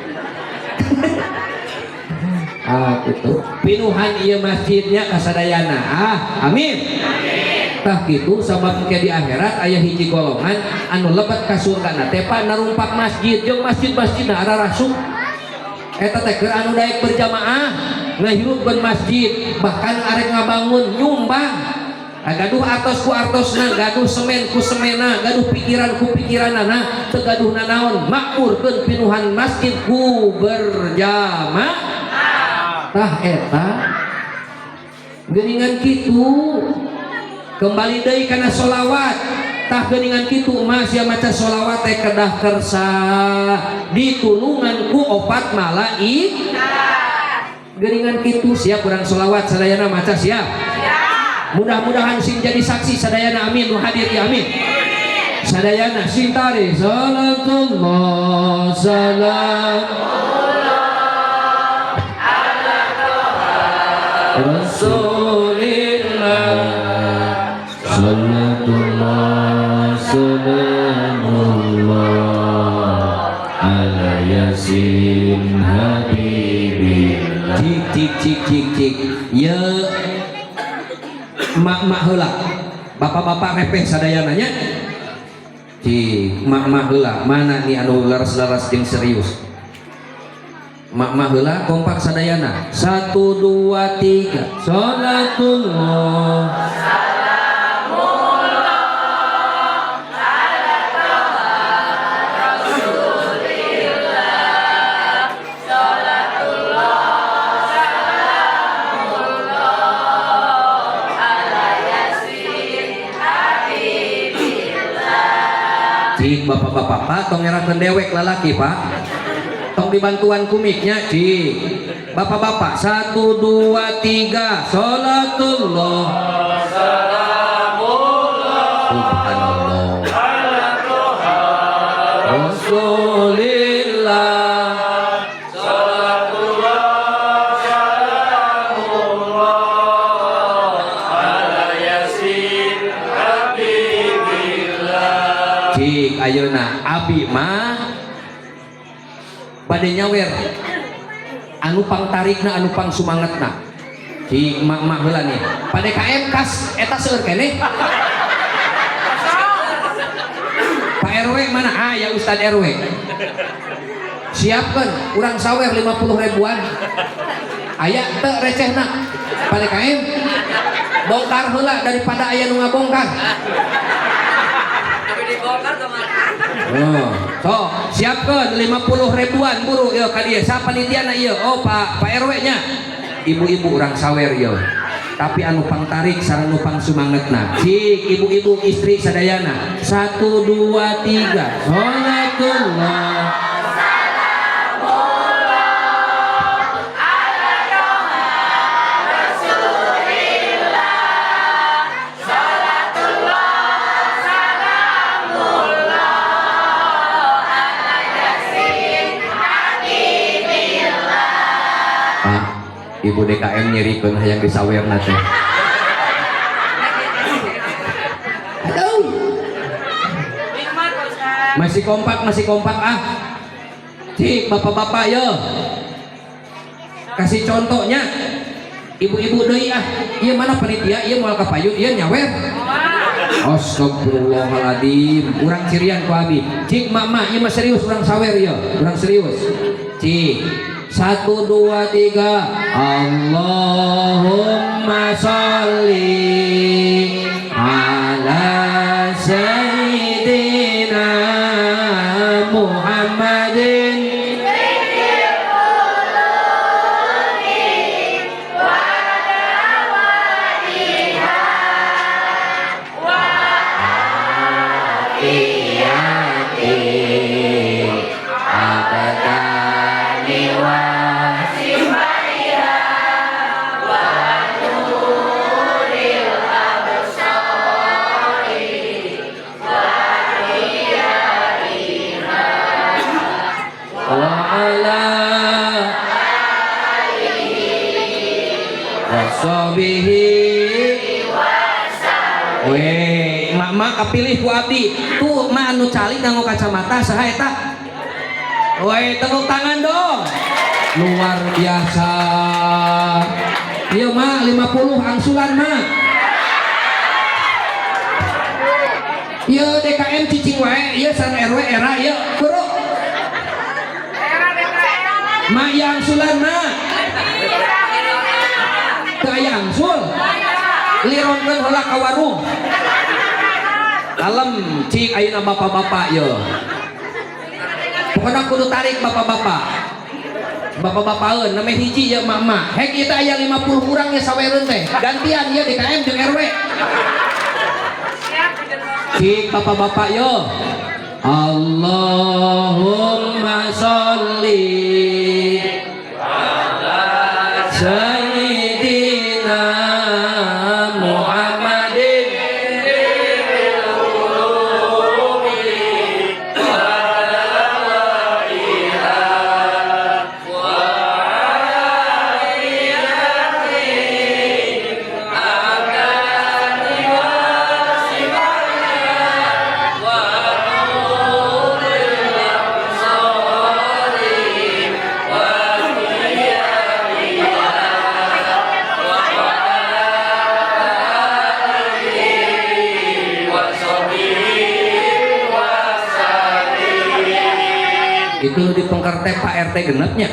Ah gitu, pinuhan ieu masjidnya kasadayana. Ah, amin. Tah kitu, sabab engke di akhirat aya hiji golongan anu lebet ka surgana teh, Pak, narumpak masjid jeung masjid-masjidna ararasuk. Eta teh keur anu daek berjamaah ngahirupkeun masjid, bahkan arek ngabangun nyumbang. Ah, gaduh artos ku artosna, gaduh semen ku semena, gaduh pikiran ku pikiranana, teu gaduh nanaon, makmurkeun pinuhan masjid ku berjamaah. Tah eta geuningan kitu, kembali deui kana solawat. Tah geuningan kitu mah sia maca solawat teh kedah kersa ditulungan ku opat malaik. Geuningan kitu, siap urang solawat sadayana maca, siap? Mudah-mudahan sing jadi saksi sadayana, amin. Nu hadir ya, amin. Sadayana sing tarik salatullah salam Rasulillah. Salatullah salamullah ala Yasin Habibillah. Cik cik cik cik cik ya, mak-mak heula, bapak-bapak repeh sadayana nya. Cik, mak-mak heula, mana nih anu laras-laras jeung serius? Mak-mak heula, kompak sadayana, satu dua tiga, salatullah. Cik, bapak-bapak, Pak, tong ngerakeun dewek lalaki, Pak, tong dibantuan ku miknya. Cik, bapak-bapak, satu dua tiga, salatullah. Subhanallah Rasulillah. Salatullah salamullah ala Yasin Habibillah. Cik, ayeuna abi mah bade nyawer anu pangtarikna, anu pang sumangetna. Cik, mak-mak heula nih. Pak DKM kas eta seueur keneh. Pak RW mana? Ah ya, Ustad RW. Siapkan urang sawer 50 ribuan. Aya teu recehna? Pak DKM bongkar heula daripada aya nu ngabongkar. Tapi dibongkar kemana? Oh, so, siapkan 50 ribuan buru yo ka dieu. Sa panitiana ieu? Oh, Pak Pak RW nya. Ibu-ibu urang sawer yo. Tapi anu pangtarik sareng nu pang sumangetna. Cik, ibu-ibu istri sadayana. Satu dua tiga. Salatullah. Pak, Ibu DKM nyerikeun hayang disawerna teh. Aduh. Nikmat, Pak Ustaz. Masih kompak, masih kompak ah. Cik, bapak-bapak yo. Kasih contohnya. Ibu-ibu deui ah. Ieu mana panitia? Ieu moal kapayun, ieu nyawer. Astagfirullahaladzim. Urang cirian ku abi. Cik, mama, ieu mah serius, urang sawer ya. Urang serius. Cik. Satu, dua, tiga. Allahumma sholli ala sayyidina Muhammadin. Wa ala washabihi. Weh, mak kapilih ku abdi. Tuh, mak anu calik nganggo kacamata saha eta? Weh, tepuk tangan dong. Luar biasa. Iya, mak, 50 angsulan, mak. Iya, DKM cicing wae, iya sareng RW era, iya, bro. Mak, ya angsulan, mak. Teu aya angsul. Lironkeun heula ka warung. Kalem, cik, ayeuna bapak-bapak ye. Pokoknya kudu tarik bapak-bapak. Bapak-bapakeun name hiji ya mama. Hek ieu teh aya 50 urang ya sawereun teh. Gantian ya DKM jeung RW. Cik, bapak-bapak yo. Allahumma sholli ala sayyidina Muhammadin. Itu di pengker teh Pak RT genepnya.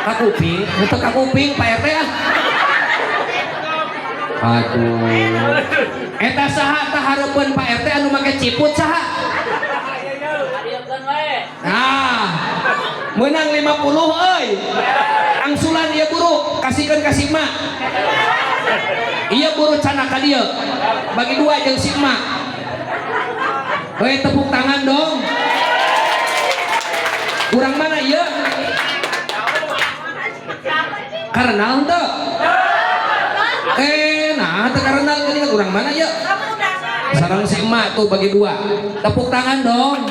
Kakuping, untuk kakuping Pak RT ah. Aduh. Eta saha tah hareupeun Pak RT anu make ciput saha? Nah, menang 50 euy. Angsulan ieu buru, kasihkeun ka si emak. Iya buru cana ka dieu. Bagi dua jeung si emak. Hei, tepuk tangan dong. Kurang mana ieu? Karena henteu? Nah, teu karena geuningan urang mana ieu? Sareng si emak tuh bagi dua. Tepuk tangan dong.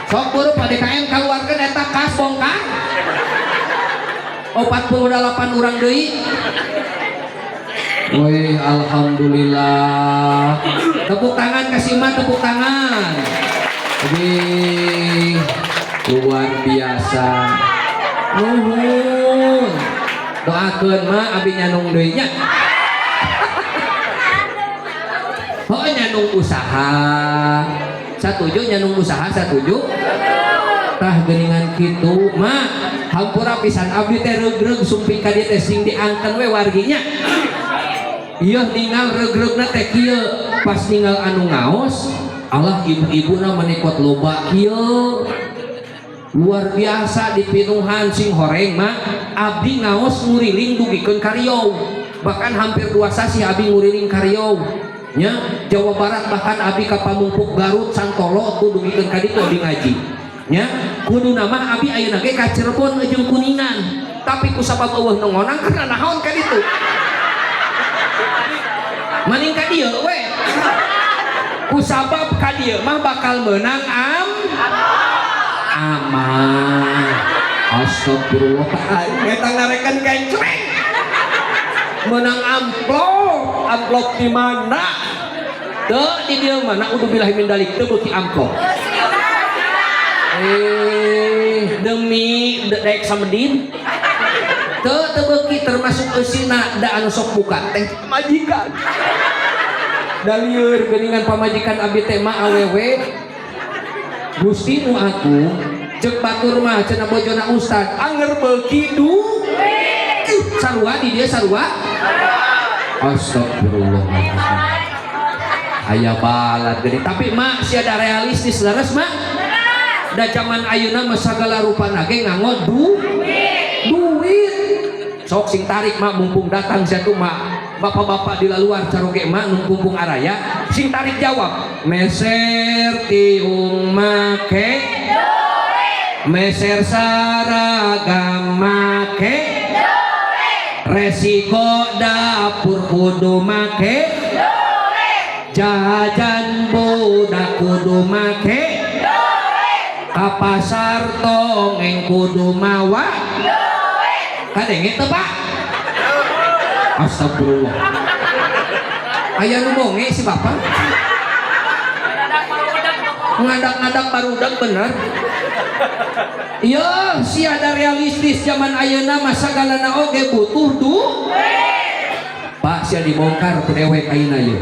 Sok buru Pak DKM keluarkan eta kas bongkar. 48 urang deui. Wih, alhamdulillah. Tepuk tangan kasih emak, tepuk tangan. Wih, luar biasa. Nuhun. Doakeun mah abi nyanung deui nya. Oh, nyanung usaha. Satuju nyanung usaha, satuju. Tah geuningan kitu mah hampura pisan abdi teh reug-reug sumping ka dieu teh sing diangkeun we warginya. Ieu ningal reug-reugna teh kieu, pas ningal anu ngaos, Allah ibu-ibuna menikot loba kieu. Luar biasa dipinuhan sing horeng mah abdi ngaos nguriling dugikeun ka Riau. Bahkan hampir 2 sasih abdi nguriling ka Riau. Nya Jawa Barat bahkan abdi ka Pamungpuk Garut Santolo tuh dugikeun ka ditu abdi ngaji. Nya kudu nama abdi ayeuna ge ka Cirebon jeung Kuningan. Tapi ku sabab eueuh nu ngonang karena naon ka ditu. Maning ka dieu we. Ku sabab ka dieu mah bakal meunang aman. Astagfirullah. Eta ngarekan kencreng. Menang amplop, amplop di mana? Teu di dieu mana? Naudzubillahi min dalik, teu beuki amplop. maneh demi daek samedin teu teu beuki, termasuk eusina da anu sok buka teh majikan. Da lieur geuningan pamajikan abi teh mah awewe. Gusti nu agung, cek batur mah cenah bojona ustad anger beuki du. Ih, sarua di dia sarua. Astagfirullahaladzim, aya balad geuning. Tapi mak sia da realistis, leres mak? Da zaman ayeuna mah sagala rupana ge nganggo duit. Sok sing tarik, mak, mumpung datang sia tuh mak, bapak-bapak di luar caroge mak, mumpung araya sing tarik jawab. Meser tiung make, meser saragam make, resiko dapur kudu make, jajan budak kudu make, ka pasar tongeng kudu mawa. Kadenge teu, Pak? Astagfirullah, aya nu bonge si bapak ngadak-ngadak barudak bener. Iya, si ada realistis zaman ayeuna mah sagalana oge butuh du. Pak, sia dibongkar ku dewek ayeuna ieu.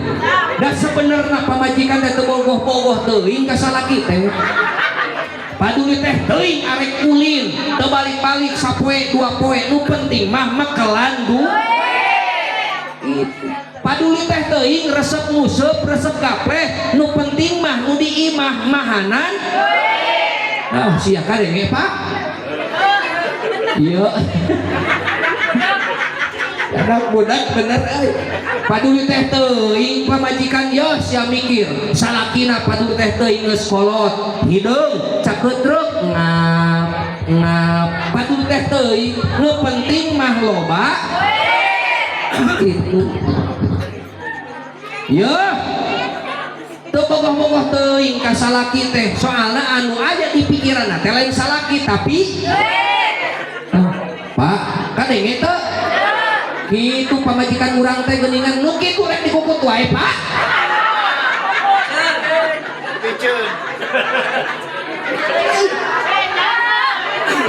Da sebenarnya pamajikan teh teu bogoh-bogoh teuing ka salaki teh. Paduli teh teuing arek ulin, teu balik-balik sapoe dua poe, nu penting mah mekelan du. Itu. Paduli teh teuing resep nguseup, resep gapleh, nu penting mah nu di imah mahanan. Nah, sia kadenge, Pak? Iya. Anak budak bener euy. Paduli teh teuing pamajikan yo sia mikir. Salakina paduli teh teuing geus kolot, hideung caketrek ngap ngap. Paduli teh teuing, nu penting mah loba. Itu. Yo. Teu bogoh-bogoh teuing ka salaki teh, soalna anu aya di pikiranna teh lain salaki tapi. Ah, Pak, kadenge teu? Kitu pamajikan urang teh geuningan nu kitu rek dikukut wae, Pak. Piceun.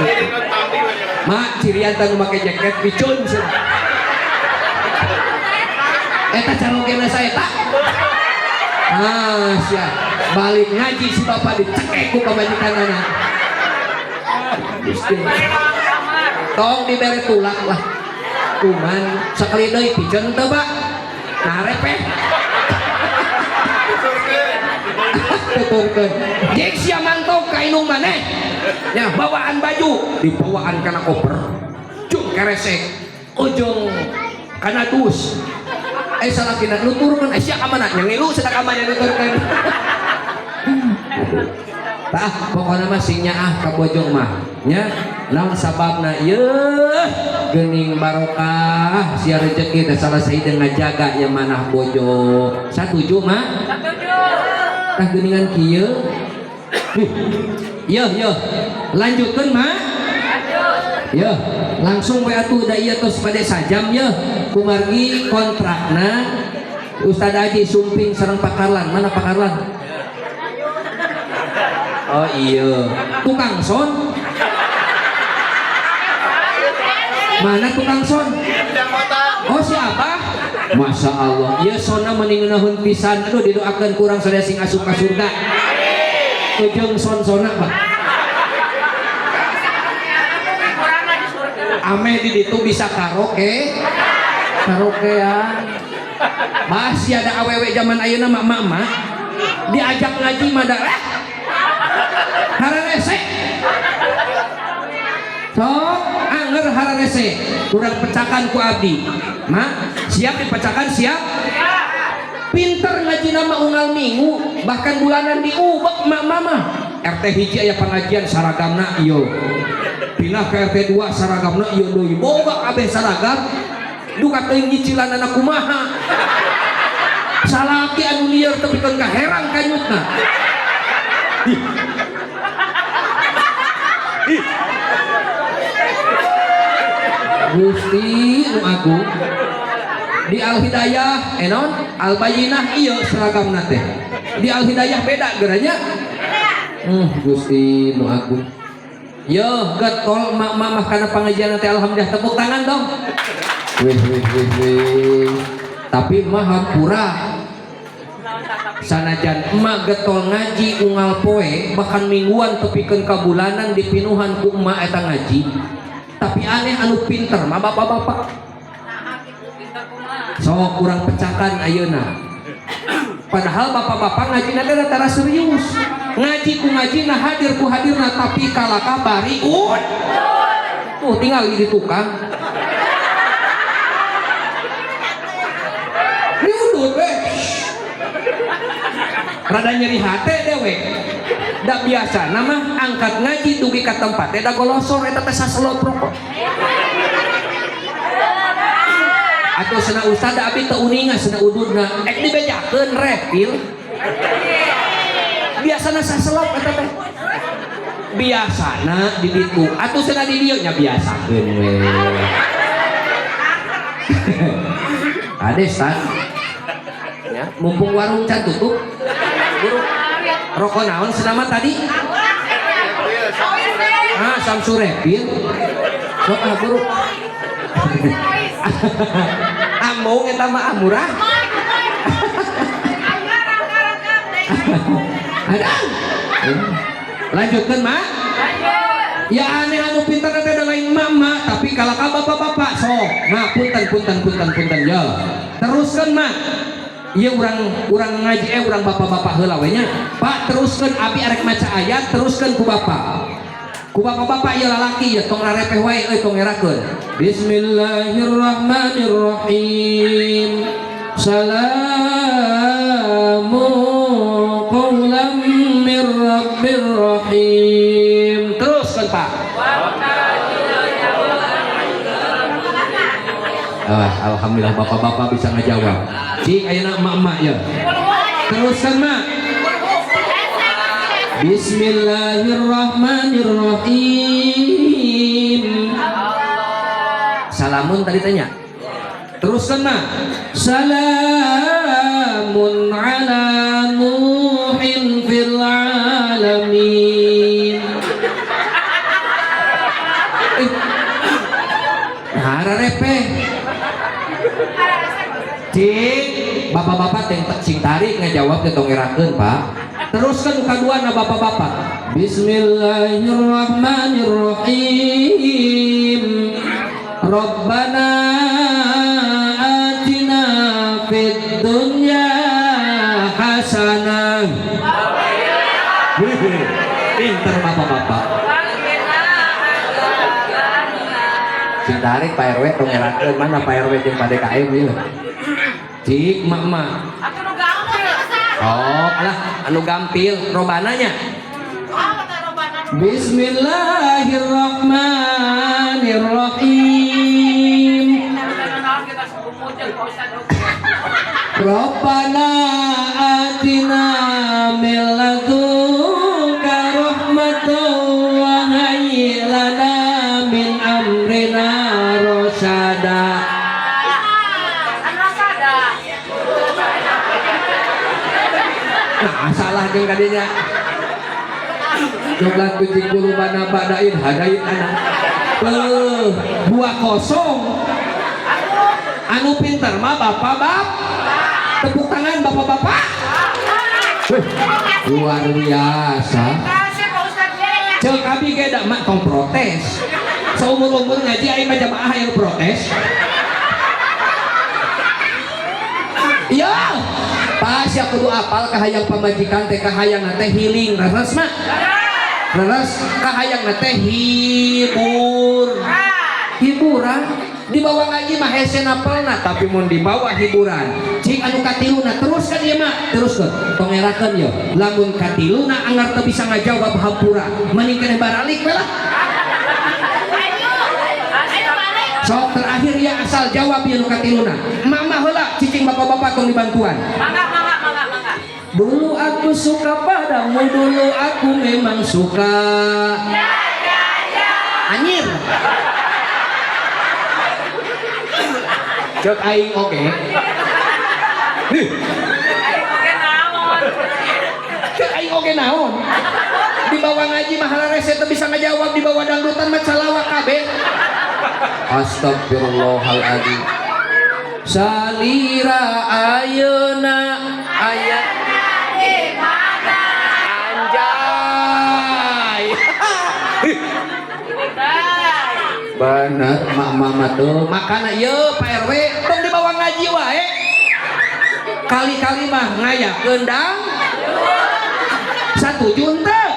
Jadi nonton di mana? Mak, cirian teh nu make jaket piceun cenah. Eta carogena saya tak? Ah, sia. Balik ngaji si bapak dicekek ku pamajikanana. Gusti. Tong dibere tulak lah. Kuman sakali deui piceun teu, Pak? Nah, repeh. Tuturkeun. Tuturkeun. Jeung sia mantau ka indung maneh. Ya, bawaan baju dibawaan kana koper. Jung keresek. Ujung kana dus. Eh, salakina nuturkeun, eh sia ka mana? Nya ngilu cenah ka mana nuturkeun. Tah, pokokna mah sing nyaah ka bojong mah. Nya, naon sababna yeuh geuning barokah sia rezeki teh salah sahiji ngajaga ya manah bojo. Satuju mah? Setuju. Tah geuningan kieu. Yeuh, yeuh. Lanjutkeun mah? Lanjut. Yeuh, langsung we atuh da ieu tos bade sajam yeuh. Kumargi kontrakna Ustad Aji sumping sareng Pak Karlan. Mana Pak Karlan? Oh iya, tukang son. Mana tukang son? Bidang kota. Oh, siapa? Masya Allah. Iya, sonna meni ngeunaheun pisan. Aduh, didoakeun kurang sadaya sing asup ka surga. Ujung son sona, Pak. Kurang di surga. Ame di ditu bisa karaoke. Karaokean. Masih ada awewe zaman ayeuna mah emak-emak diajak ngaji mah da eh hararese. Sok anger hararese, kurang pecakan ku abdi. Mak, siap dipecakan siap? Pinter ngaji nama unggal minggu, bahkan bulanan diubek mak mama. RT hiji aya pengajian saragamna ieu. Pindah ke RT 2 saragamna ieu deui. Boga kabeh saragam. Duka teuing nyicilanana kumaha. Salaki anu lieur teu pikeun ka herang kanyutna. Ih. Ih. Gusti nu agung, di Al Hidayah enon Al Bayyinah ieu seragamna teh, di Al Hidayah beda geranya. Gusti nu agung. Yo, getol mak-mak mah kana pengajian teh, alhamdulillah, tepuk tangan dong. Wih wih wih wih. Tapi mah hampura. Sanajan emak getol ngaji unggal poe, bahkan mingguan tepikeun ka bulanan dipinuhan ku emak eta ngaji. Tapi aneh, anu pinter mah bapak-bapak. Sok kurang pecakan ayeuna. Padahal bapak-bapak ngaji nanti rata serius. Ngaji ku ngaji nah, hadir ku hadirna, tapi kalaka bari ud. Tuh tinggal di tukang. Diudut we. Rada nyeri hate dewek. Da biasa nama angkat ngaji dugi ka tempat da golosor eta teh saselop rokok. Atau cenah ustad abi teu uninga cenah ududna. Ek dibejakeun repil. Biasana saselop eta teh. Biasana di ditu atuh cenah di dieu nya biasakeun we. Ade Stan. Ya, mumpung warung can tutup. Buru. Rokok naon senama tadi? Ah, Samsu Repil. Sok ah, buru. Amung eta mah ah, murah. Ada. Lanjutkan, Mak. Ya aneh, anu pintar teh da lain mama, tapi kalau ka bapak-bapak sok. Nah, punten punten punten punten ya. Teruskan, Mak. Iya, urang urang ngaji urang bapak-bapak heula we nya. Pak, teruskan, abi arek maca ayat, teruskan ku bapak. Ku bapak-bapak ya, lalaki ya, tong rarepeh wae euy, tong ngerakeun. Bismillahirrahmanirrahim. Salamun qawlan mir rabbir rahim. Teruskan, Pak. Ah, alhamdulillah bapak-bapak bisa ngejawab. Cik, ayeuna emak-emak ya. Teruskan, Mak. Bismillahirrahmanirrahim. Salamun tadi tanya. Teruskan, Mak. Salamun ala Nuhin fil alamin. Eh, nah, repeh. Cik, bapak-bapak teh sing tarik ngajawab teh tong ngerakeun, Pak. Teruskan kadua na bapak-bapak. Bismillahirrahmanirrahim. Rabbana atina fid dunya hasanah. Pinter bapak-bapak. Sing tarik Pak RW, tong ngerakeun, mana Pak RW jeung Pak DKM ieu. Cik, mak-mak. Oh, alah, anu gampil robananya. Bismillahirrahmanirrahim. Rabbana atina min ladunka rahmatan wa hayyi lana min amrina rasyada. Rasada. Nah, salah jeung kadinya. Jumlah kucing kulubana ba'dain hadain anak. Beuh, 2-0. Anu pinter mah bapak bap. Tepuk tangan bapak-bapak. Wih, luar biasa. Kasih Pak Ustadz. Cek abi ge da mak tong protes. Seumur-umur ngaji aing mah jamaah yang protes. Iya. Pas ya kudu apal kahayang pamajikan teh, kahayang teh healing, leres mak? Leres, kahayang teh hibur. Hiburan dibawa ngaji mah hese napelna, tapi mun dibawa hiburan. Cik, anu katiluna, teruskan ieu mah, teruskeun. Tong ngerakeun ye. Lamun katiluna anggar teu bisa ngajawab, hampura. Mending keneh baralik we lah. Ayo, ayo balik. Sok terakhir ya, asal jawab ya nu katiluna. Mama heula, cicing, bapak-bapak tong dibantuan. Mangga, mangga, mangga, mangga. Dulu aku suka padamu, dulu aku memang suka. Anjir. Cek aing oke. Ih, Oke, naon. cek aing oge naon. Dibawa ngaji mah hararese teu bisa ngajawab, dibawa dangdutan mah calawak kabeh. Astagfirullahaladzim. Salira ayeuna aya anjay. Bener mak mama tuh, makana ieu Pak RW tong dibawa ngaji wae. Kali-kali mah ngayakeun dang satuju henteu?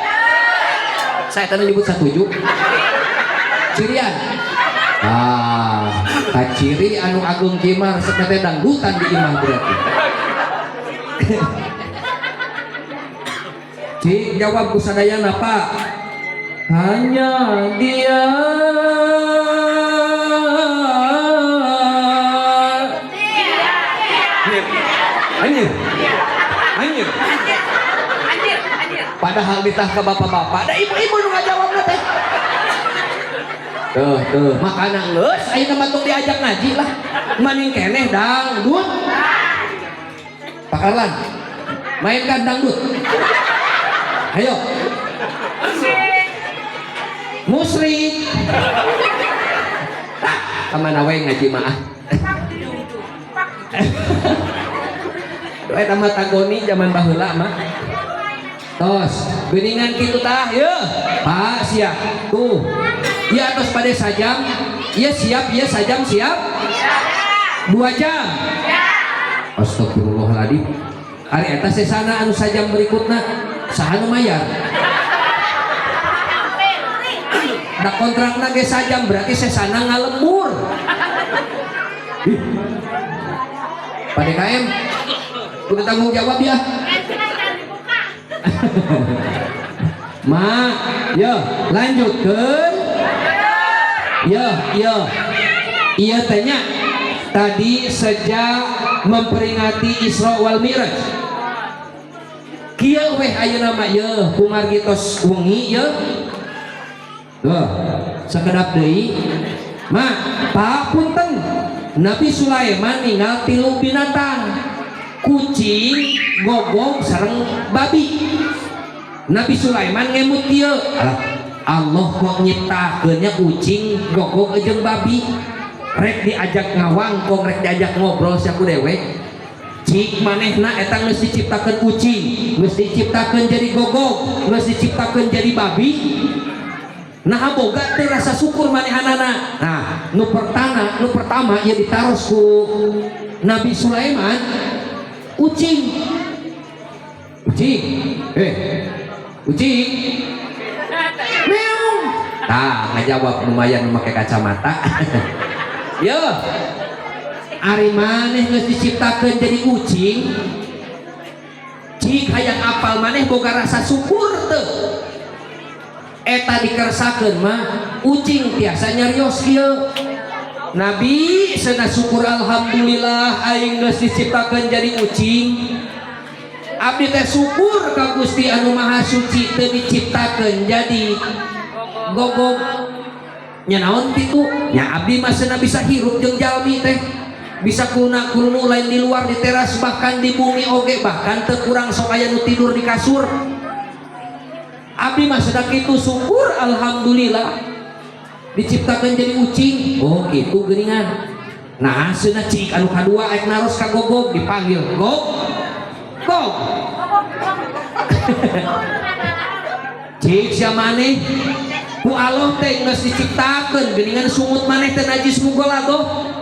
Saya tadi nyebut satuju. Cirian. Ah, kaciri anu agung kieu mah resep teh dangdutan di imah berarti. Cik jawab ku sadayana, Pak. Hanya dia. Anjir. Anjir. Anjir, anjir. Padahal ditah ke bapak-bapak, ada ibu-ibu nu ngajawabna teh. Tuh, tuh, makana geus ayeuna mah tong diajak ngaji lah. Maning keneh dangdut. Pak Karlan, mainkan dangdut. Ayo. Musik. Musrik. Ah, kamana we ngaji mah ah. Eta mah tagoni zaman baheula mah. Tos, geuningan kitu tah, yeuh. Pak siap. Tuh. Ieu atos pada sajam. Ieu siap, ieu sajam siap. 2 jam. Astagfirullahaladzim. Ari eta sesana anu sajam berikutna saha nu mayar? Da kontrakna ge sajam berarti sesana ngalembur. Ih. Pak DKM kudu tanggung jawab ya. Ma, yo lanjutkeun. Yo, yo. Iya tanya tadi sejak memperingati Isra wal Mi'raj. Kieu weh ayeuna mah yeuh kumargi tos wengi yeuh. Tuh, sakedap deui. Ma, Pak punten. Nabi Sulaiman ninggal tilu binatang. Kucing, gogog sareng babi. Nabi Sulaiman ngemut kieu. Alah, Allah kok nyiptakeunnya kucing, gogog jeung babi. Rek diajak ngawangkong, rek diajak ngobrol sia ku dewek. Cik manehna eta geus diciptakeun kucing, geus diciptakeun jadi gogog, geus diciptakeun jadi babi. Nah boga teh rasa syukur manehanana. Nah, nu pertama ieu ditaros ku Nabi Sulaiman kucing. Kucing. Kucing. Meong. Tah, ngajawab lumayan nu make kacamata. Yo. Ari maneh geus diciptakeun jadi kucing. Cik hayang apal maneh boga rasa syukur teu? Eta dikersakeun mah ucing tiasa nyarios kieu. Nabi cenah syukur alhamdulillah aing geus diciptakeun jadi ucing. Abdi teh syukur ka Gusti anu Maha Suci teu diciptakeun jadi gogog. Nya naon kitu? Nya abdi mah cenah bisa hirup jeung jalmi teh. Bisa kuna kurunu lain di luar di teras bahkan di bumi oge bahkan teu kurang sok aya nu tidur di kasur. Abdi mah cenah kitu syukur alhamdulillah diciptakan jadi ucing. Oh gitu geuningan. Nah cenah cik anu kadua aek naros ka gogog dipanggil gog. Gog. Cik sia maneh ku Allah teh geus diciptakeun geuningan sungut maneh teh najis mugoladoh.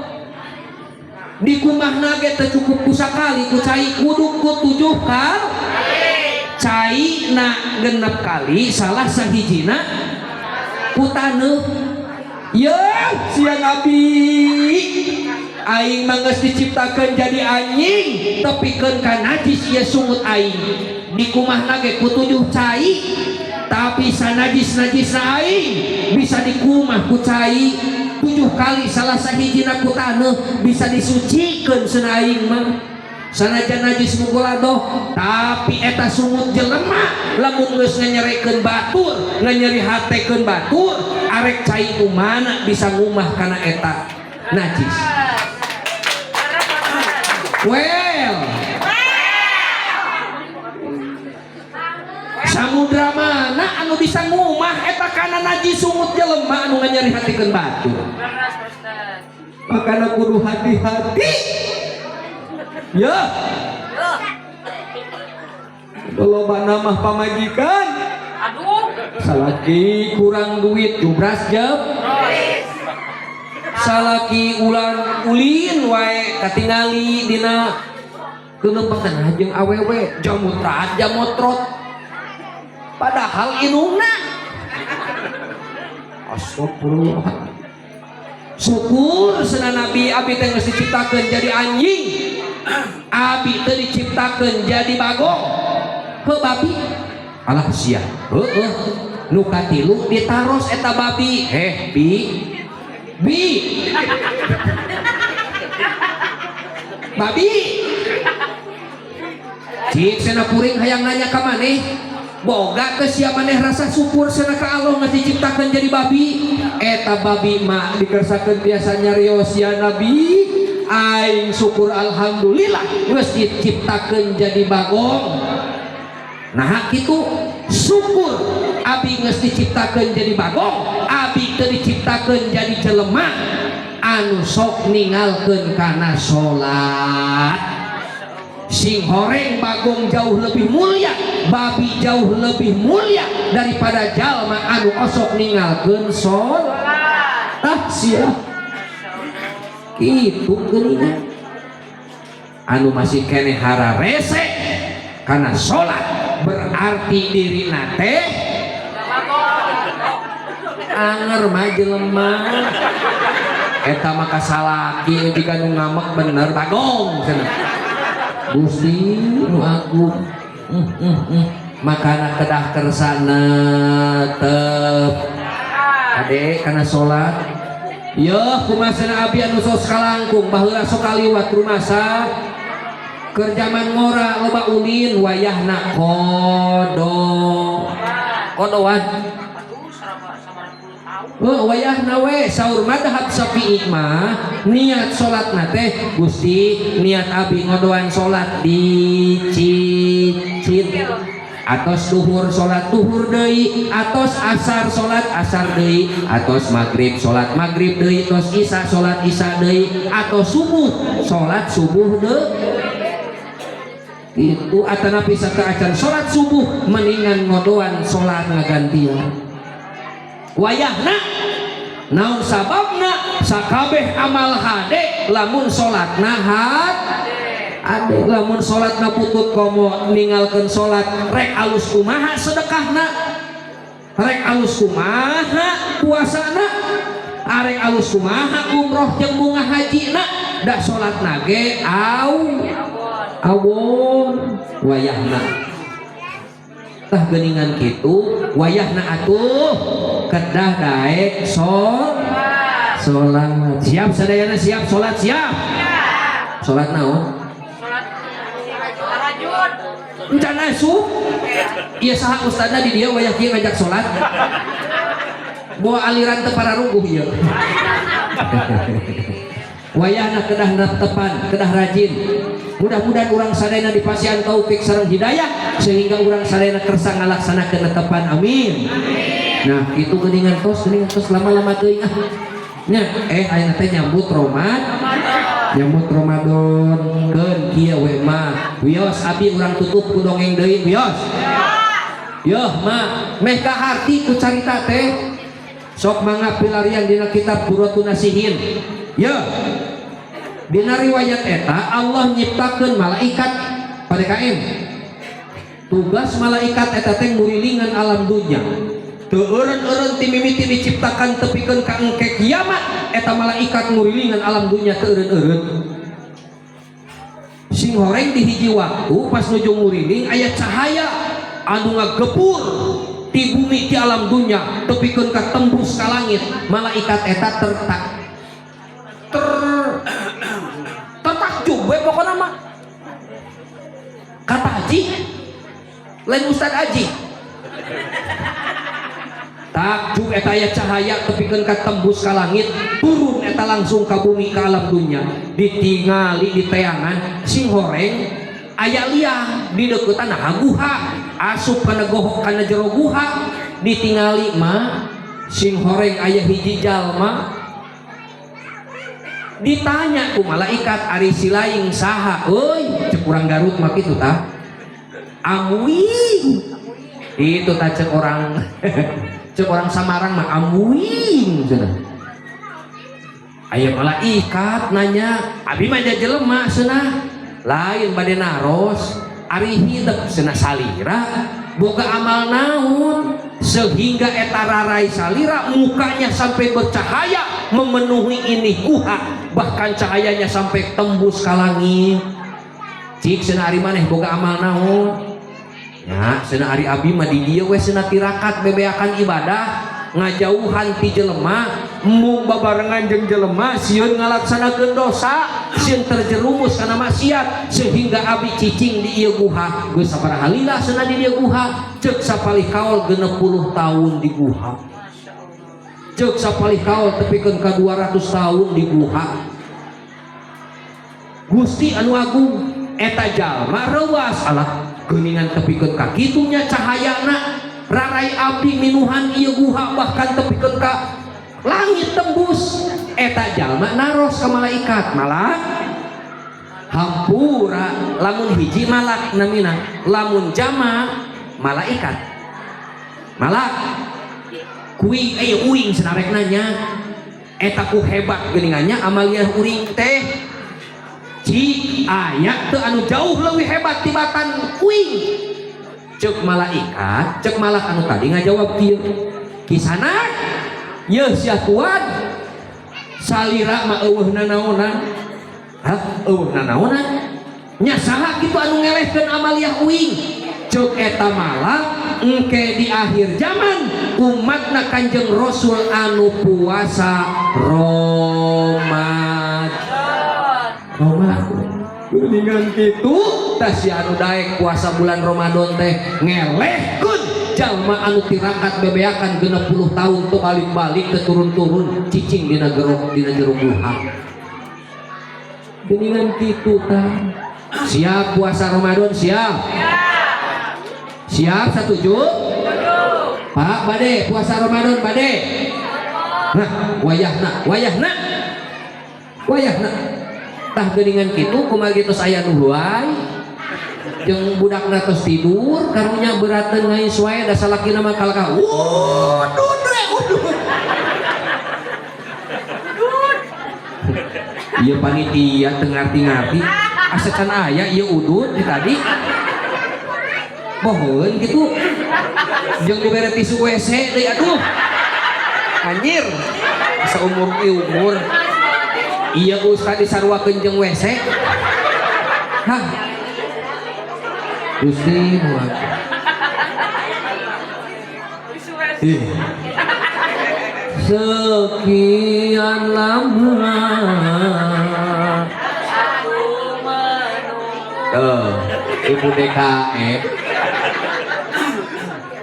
Di kumahna ge teu cukup ku sakali ku cai kudu ku 7 kali. Cai na 6 kali salah sahijina ku taneuh. Yeuh sia Nabi aing mah geus diciptakeun jadi anjing tepikeun ka najis ieu sungut aing. Di kumahna ge ku 7 cai tapi sanajis-najisna aing bisa dikumah ku cai 7 kali salah sahijina ku taneuh bisa disucikeun cenah aing mah. Sanajan najis mugoladoh tapi eta sungut jelema lamun geus nganyerekeun batur nganyeri hatekeun batur arek cai nu mana bisa ngumah kana eta najis. Well, Samudra mana anu bisa ngumah eta kana najis sungut jelema anu nganyerihatikeun batur? Leres, Pak Ustad. Makana kudu hati-hati ya. Yuh. Loba nama pamajikan. Aduh. Salaki kurang duit, jubras jeb. Terus. Salaki ulan ulin wae, katingali dina kelempangan jeung awewe, jamutrat jamotrot, padahal indungna. Astagfirullah. Syukur cenah Nabi, abi teh geus diciptakeun jadi anjing, abi teh diciptakeun jadi bagong. Ke babi alah sia, heueuh. Nu katilu ditaros eta babi, "Eh, bi, bi, babi, cik cenah, kuring hayang nanya ka maneh, boga teu sia maneh rasa syukur cenah ka Allah geus diciptakeun jadi babi?" Eta babi mah dikersakeun biasa nyarios, "Ya Nabi, aing syukur alhamdulillah geus diciptakeun jadi bagong." Nah, kitu, syukur abi geus diciptakeun jadi bagong, abi teu diciptakeun jadi jelema anu sok ningalkeun kana salat. Sing horeng bagong jauh lebih mulia, babi jauh lebih mulia daripada jalma anu osok ningalkeun salat. Tah sia, kitu geuningan. Anu masih keneh hararese karena salat berarti diri teh anger mah jelema eta mah kasalaki jika nu ngamek bener bagong cenah. Gusti nu agung. Makana kedah kersana tep ade kana salat. Yo kumaha cenah abi anu sos kalangkung baheula sok kaliwat rumasa keur jaman ngora, loba ulin, wayahna kodo kodoan. Aduh, selama sama 10 tahun. Oh, wayahna we saur madhab Syafi'i mah niat salatna teh, "Gusti, niat abi ngodoan salat dicicil," atos duhur salat duhur deui, atos asar salat asar deui, atos maghrib salat maghrib deui, tos isya salat isya deui, atau subuh salat subuh deui itu, atanapi sateuacan salat subuh mendingan ngodoan salat ngagantian wayahna. Naon sababna? Sakabeh amal hade lamun salatna had ade. Lamun salatna putut komo ninggalkeun salat, rek alus kumaha sedekahna, rek alus kumaha puasana, arek alus kumaha umroh jeung bunga hajina, da salatna ge au awon wayahna. Tah geuningan kitu wayahna atuh kedah daek salat. Siap sadayana? Siap salat? Siap salat naon? Sholat tahajud. Encan asup. Ieu saha ustadna di dieu wayah kieu ngajak salat? Bawa aliran teu pararuguh ieu. Wayahna kedah tepan, kedah rajin. Mudah-mudahan urang sadayana dipasihan taufik sareng hidayah sehingga urang sadayana kersa ngalaksanakeun netepan. Amin. Nah, itu geuningan tos, geuningan tos lama-lama teuing ah. Nya, eh, ayeuna teh nyambut Ramadan, nyambut Ramadan keun kieu we mah. Wios abi urang tutup ku dongeng deui, wios. Yoh mah meh kaharti ku carita teh. Sok mangga pilarian dina kitab Buratun Nasihin. Yo. Dina riwayat eta Allah nyiptakeun malaikat pada KM. Tugas malaikat eta teh ngurilingan alam dunya. Teu eureun-eureun ti mimiti diciptakan tepikeun ka engke kiamat eta malaikat ngurilingan alam dunya teu eureun-eureun. Sing horeng di hiji waktu pas nuju nguriling aya cahaya anu ngagepur ti bumi, ti alam dunya tepikeun ka tembus ka langit. Malaikat eta tertak ter tertakjub we pokona mah. Kata haji lain Ustad Aji takjub eta aya cahaya tepikeun ka tembus ka langit, turun eta langsung ka bumi, ka alam dunya, ditingali di teangan. Sing horeng Aya liang di deukeutan guha, asup kana gohok, kana jero guha. Ditingali mah sing horeng aya hiji jalma. Ditanya ku malaikat, "Ari silaing saha euy?" Cek urang Garut mah kitu tah, "Amuing." Itu tah cek orang Samarang mah "amuing" cenah. Aya malaikat nanya, "Abi mah jelema," cenah, "lain bade naros, ari hidep," cenah, "salira boga amal naon sehingga eta rarai salira mukanya sampai bercahaya memenuhi ini guha, bahkan cahayanya sampai tembus ke langit? Cik," cenah, "ari maneh boga amal naon?" "Ya," cenah, "ari abi mah di dieu we," cenah, "tirakat bebeakan ibadah, ngajauhan ti jelema, mung babarengan jeung jelema sieun ngalaksanakeun dosa, sieun terjerumus kana maksiat, sehingga abi cicing di ieu guha geus sabaraha lila," cenah, "di dieu guha." Ceuk sapalih kaul 60 tahun di guha, ceuk sapalih kaul tepikeun ka 200 tahun di guha. Gusti anu agung, eta jalma reuas, alah geuningan tepikeun ka kitunya cahayana rarai abdi minuhan ieu guha, bahkan tepikeun ka langit tembus. Eta jalma naros ka malaikat, "Malak, hampura." Lamun hiji malak namina, lamun jama malaikat. "Malak, kuing eh uing," cenah, "rek nanya eta ku hebat geuningannya amaliah uring teh. Cik, aya teu anu jauh lebih hebat tibatan uing?" Cek malaikat, cek malak anu tadi ngajawab kieu, "Kisana yeuh sia tuan, salira mah eueuh nanaonan." "Hah, eueuh nanaonan nya? Saha kitu anu ngelehkeun amaliah uing?" Cek eta malak, "Engke di akhir zaman umatna Kanjeng Rasul anu puasa Ramadan." Ramadan geuningan kitu tah, si anu daek puasa bulan Ramadan teh ngelehkeun jalma anu tirakat bebeakan 60 tahun teu balik-balik, teu turun-turun, cicing dina gerok, dina jero guha. Geuningan kitu tah. Siap puasa Ramadan? Siap, siap. Setuju, Pak? Bade puasa Ramadan? Bade. Nah, wayahna, wayahna, wayahna tah. Geuningan kitu, kumaha tos aya nu huai jeung budakna tos tidur, karunya berateun ngais wae, da salakina mah kalakah udud we udud. Ieu panitia teu ngarti-ngarti, asa can aya ieu udud di tadi. Bohong gitu, jeung dibere tisu WC deui. Aduh, anjir, saumur umur iya ustad disaruakeun jeung WC. Hah, Gusti nu. Ih. Sekian lama. Tuh, Ibu DKM.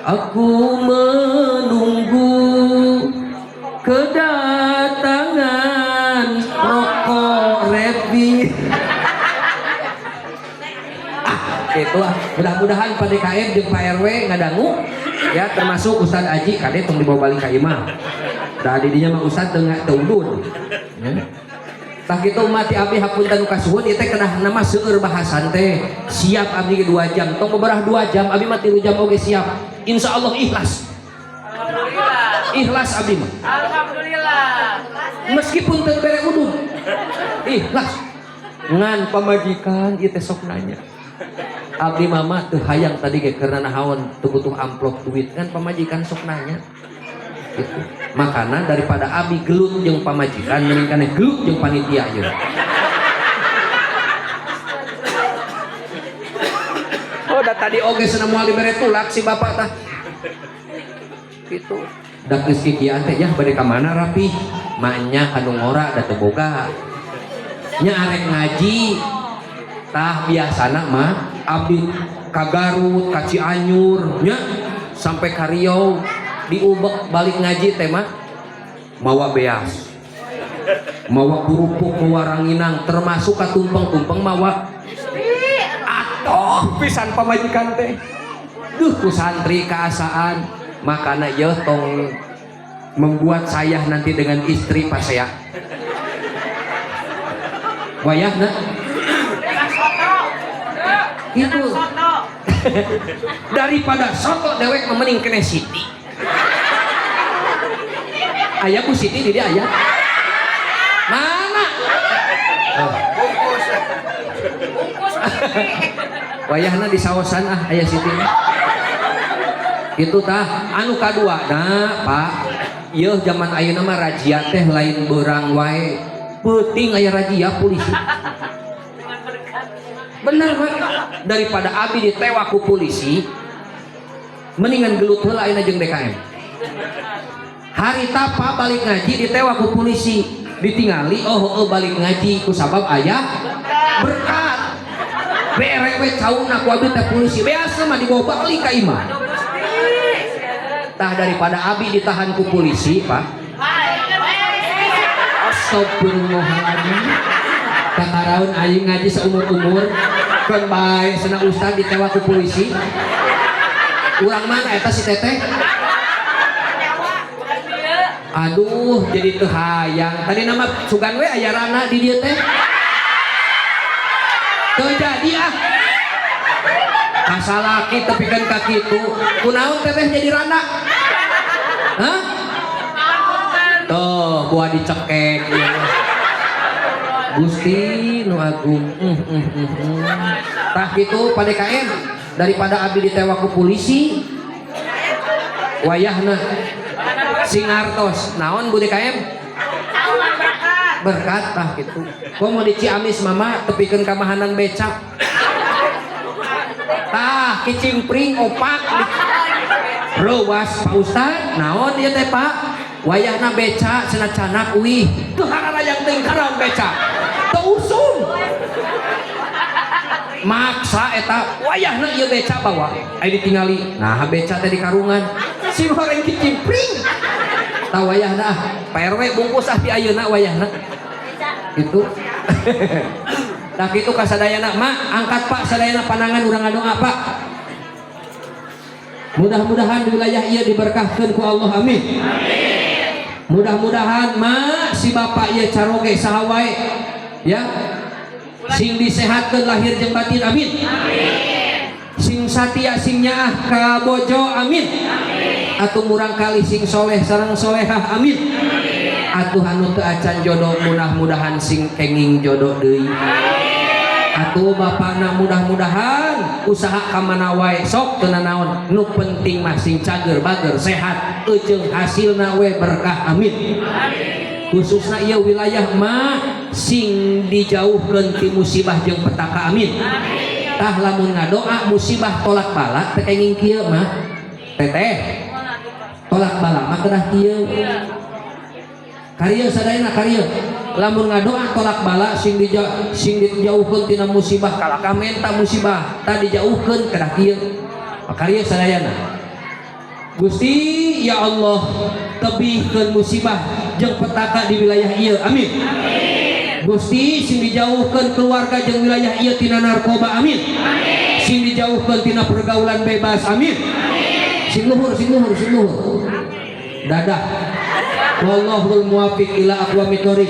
Aku menunggu kedatangan rokok Repi. Ah, itu ah. Mudah-mudahan Pak DKM jeung Pak RW ngadangu ya, termasuk Ustad Aji. Kade tong dibawa balik ka imah. Da di dinya mah Ustad teu teu udud. Ya. Tah kitu mati abdi, hapunten nu kasuhun. Ieu teh kedah nama seueur bahasan teh. Siap abdi ge 2 jam, tong beberapa 2 jam, abdi mah 3 jam oge siap. Insya Allah ikhlas. Alhamdulillah. Ikhlas abdi mah. Alhamdulillah. Meskipun teu bere udud. Ikhlas. Ngan pamajikan ieu teh sok nanya. Abdi mama teu hayang tadi ge karena nahaon, teu butuh amplop duit, kan pamajikan sok nanya. Gitu. Makana daripada abi gelut jeung pamajikan, mending kana gelut jeung panitia ieu. Oh, da tadi oge cenah moal dibere tulak si bapak tah. Gitu. Da geus kikian teh ya, bade ka mana rapi? Manya kanu ngora da teu boga. Nya arek ngaji. Tah biasana mah abdi ka Garut, ka Cianjur nya, sampai ka Riau, diubek balik ngaji teh mah mawa beas, mawa kerupuk, mawa ranginang, termasuk ka tumpeng-tumpeng mawa atoh. Getol pisan pamajikan teh. Duh, ku santri kaasaan. Makana yeuh tong membuat saya nanti dengan istri pasea. Wayahna itu daripada soto dewek mending kene Siti. Aya ku Siti di dia aya. Mana? Oh. Bungkus. Wayahna di saosan ah aya Siti mah. Itu tah anu kadua. Nah, Pak, ieu zaman ayeuna mah razia teh lain beurang wae, peuting aya razia polisi. Bener, Pak. Daripada abi ditewak ku polisi, mendingan gelut heula ayeuna jeung DKM. Harita, Pak, balik ngaji ditewak ku polisi, ditingali, oh heueuh, balik ngaji ku sabab aya berkat. Bere we cauna ku abi teh polisi, biasa mah dibawa balik ka imah. Tah, daripada abi ditahan ku polisi, Pak. Astagfirullahaladzim. Kakaraun aing ngaji seumur-umur. Keun bae cenah ustad ditewak ku polisi. Urang mana eta si teteh? Aduh, jadi teu hayang. Tadi nama sugan we aya rana di dieu teh. Teu jadi ah. Kasalaki tepikeun ka kitu. Kunaon teteh jadi rana? Hah? Tuh, buah dicekek ieu mah. Gusti nu agung. Tah kitu, Pak DKM, daripada abi ditewak ku polisi, wayahna sing ngartos naon, Bu DKM? Berkat. Tah gitu. Komo di Ciamis mama tepikeun ka mahanan beca, tah kicimpring opak Rewas, Pak Ustad, naon ieu teh, Pak? Wayahna beca cenah, canak uih. Teu hararayang teuing karaon beca. Teu usum. Maksa eta wayahna ieu beca bawa. Aya ditingali. Nah, beca teh di karungan. Si goreng kicimpring. Tah, wayahna ah, Pak RW bungkus ah di ayeuna wayahna. Gitu. Tah kitu kasadayana, Mak, angkat, Pak, sadayana panangan, urang ngadoa, Pak. Mudah-mudahan di wilayah ieu diberkahkan ku Allah, amin. Mudah-mudahan, mak, si bapak ieu caroge saha wae ya sing disehatkeun lahir jeung batin, amin. Sing satia, sing nyaah ka bojo, amin. Atuh murang kali sing soleh sareng solehah, amin. Atuh anu teu acan jodoh mudah-mudahan sing kenging jodoh deui. Atuh bapakna mudah-mudahan usaha ka mana wae sok teu nanaon, nu penting mah sing cager bager sehat eujeung hasilna we berkah, amin. Khususna ieu wilayah mah sing dijauhkeun ti musibah jeung petaka, amin. Tah, lamun ngadoa musibah tolak bala teh kenging kieu mah, teteh. Tolak bala mah kedah kieu. Karieu sadayana, karieu. Lamun ngadoa tolak bala sing dijauhkeun tina musibah, kalakah menta musibah tah dijauhkeun, kedah kieu. Karieu sadayana. Gusti ya Allah, tebihkeun musibah jeung petaka di wilayah ieu, amin. Gusti, sing dijauhkeun keluarga jeung wilayah ieu tina narkoba, amin. Sing dijauhkeun tina pergaulan bebas, amin. Sing luhur, sing luhur, sing luhur. Dadah. Wallahul muwafiq ila aqwamit thoriq.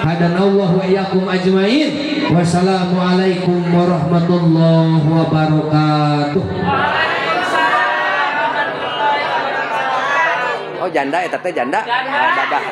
Hadanallahu wa iyyakum ajmain. Wassalamualaikum warahmatullahi wabarakatuh. Oh, janda eta teh, janda. Janda. Ah, dadah.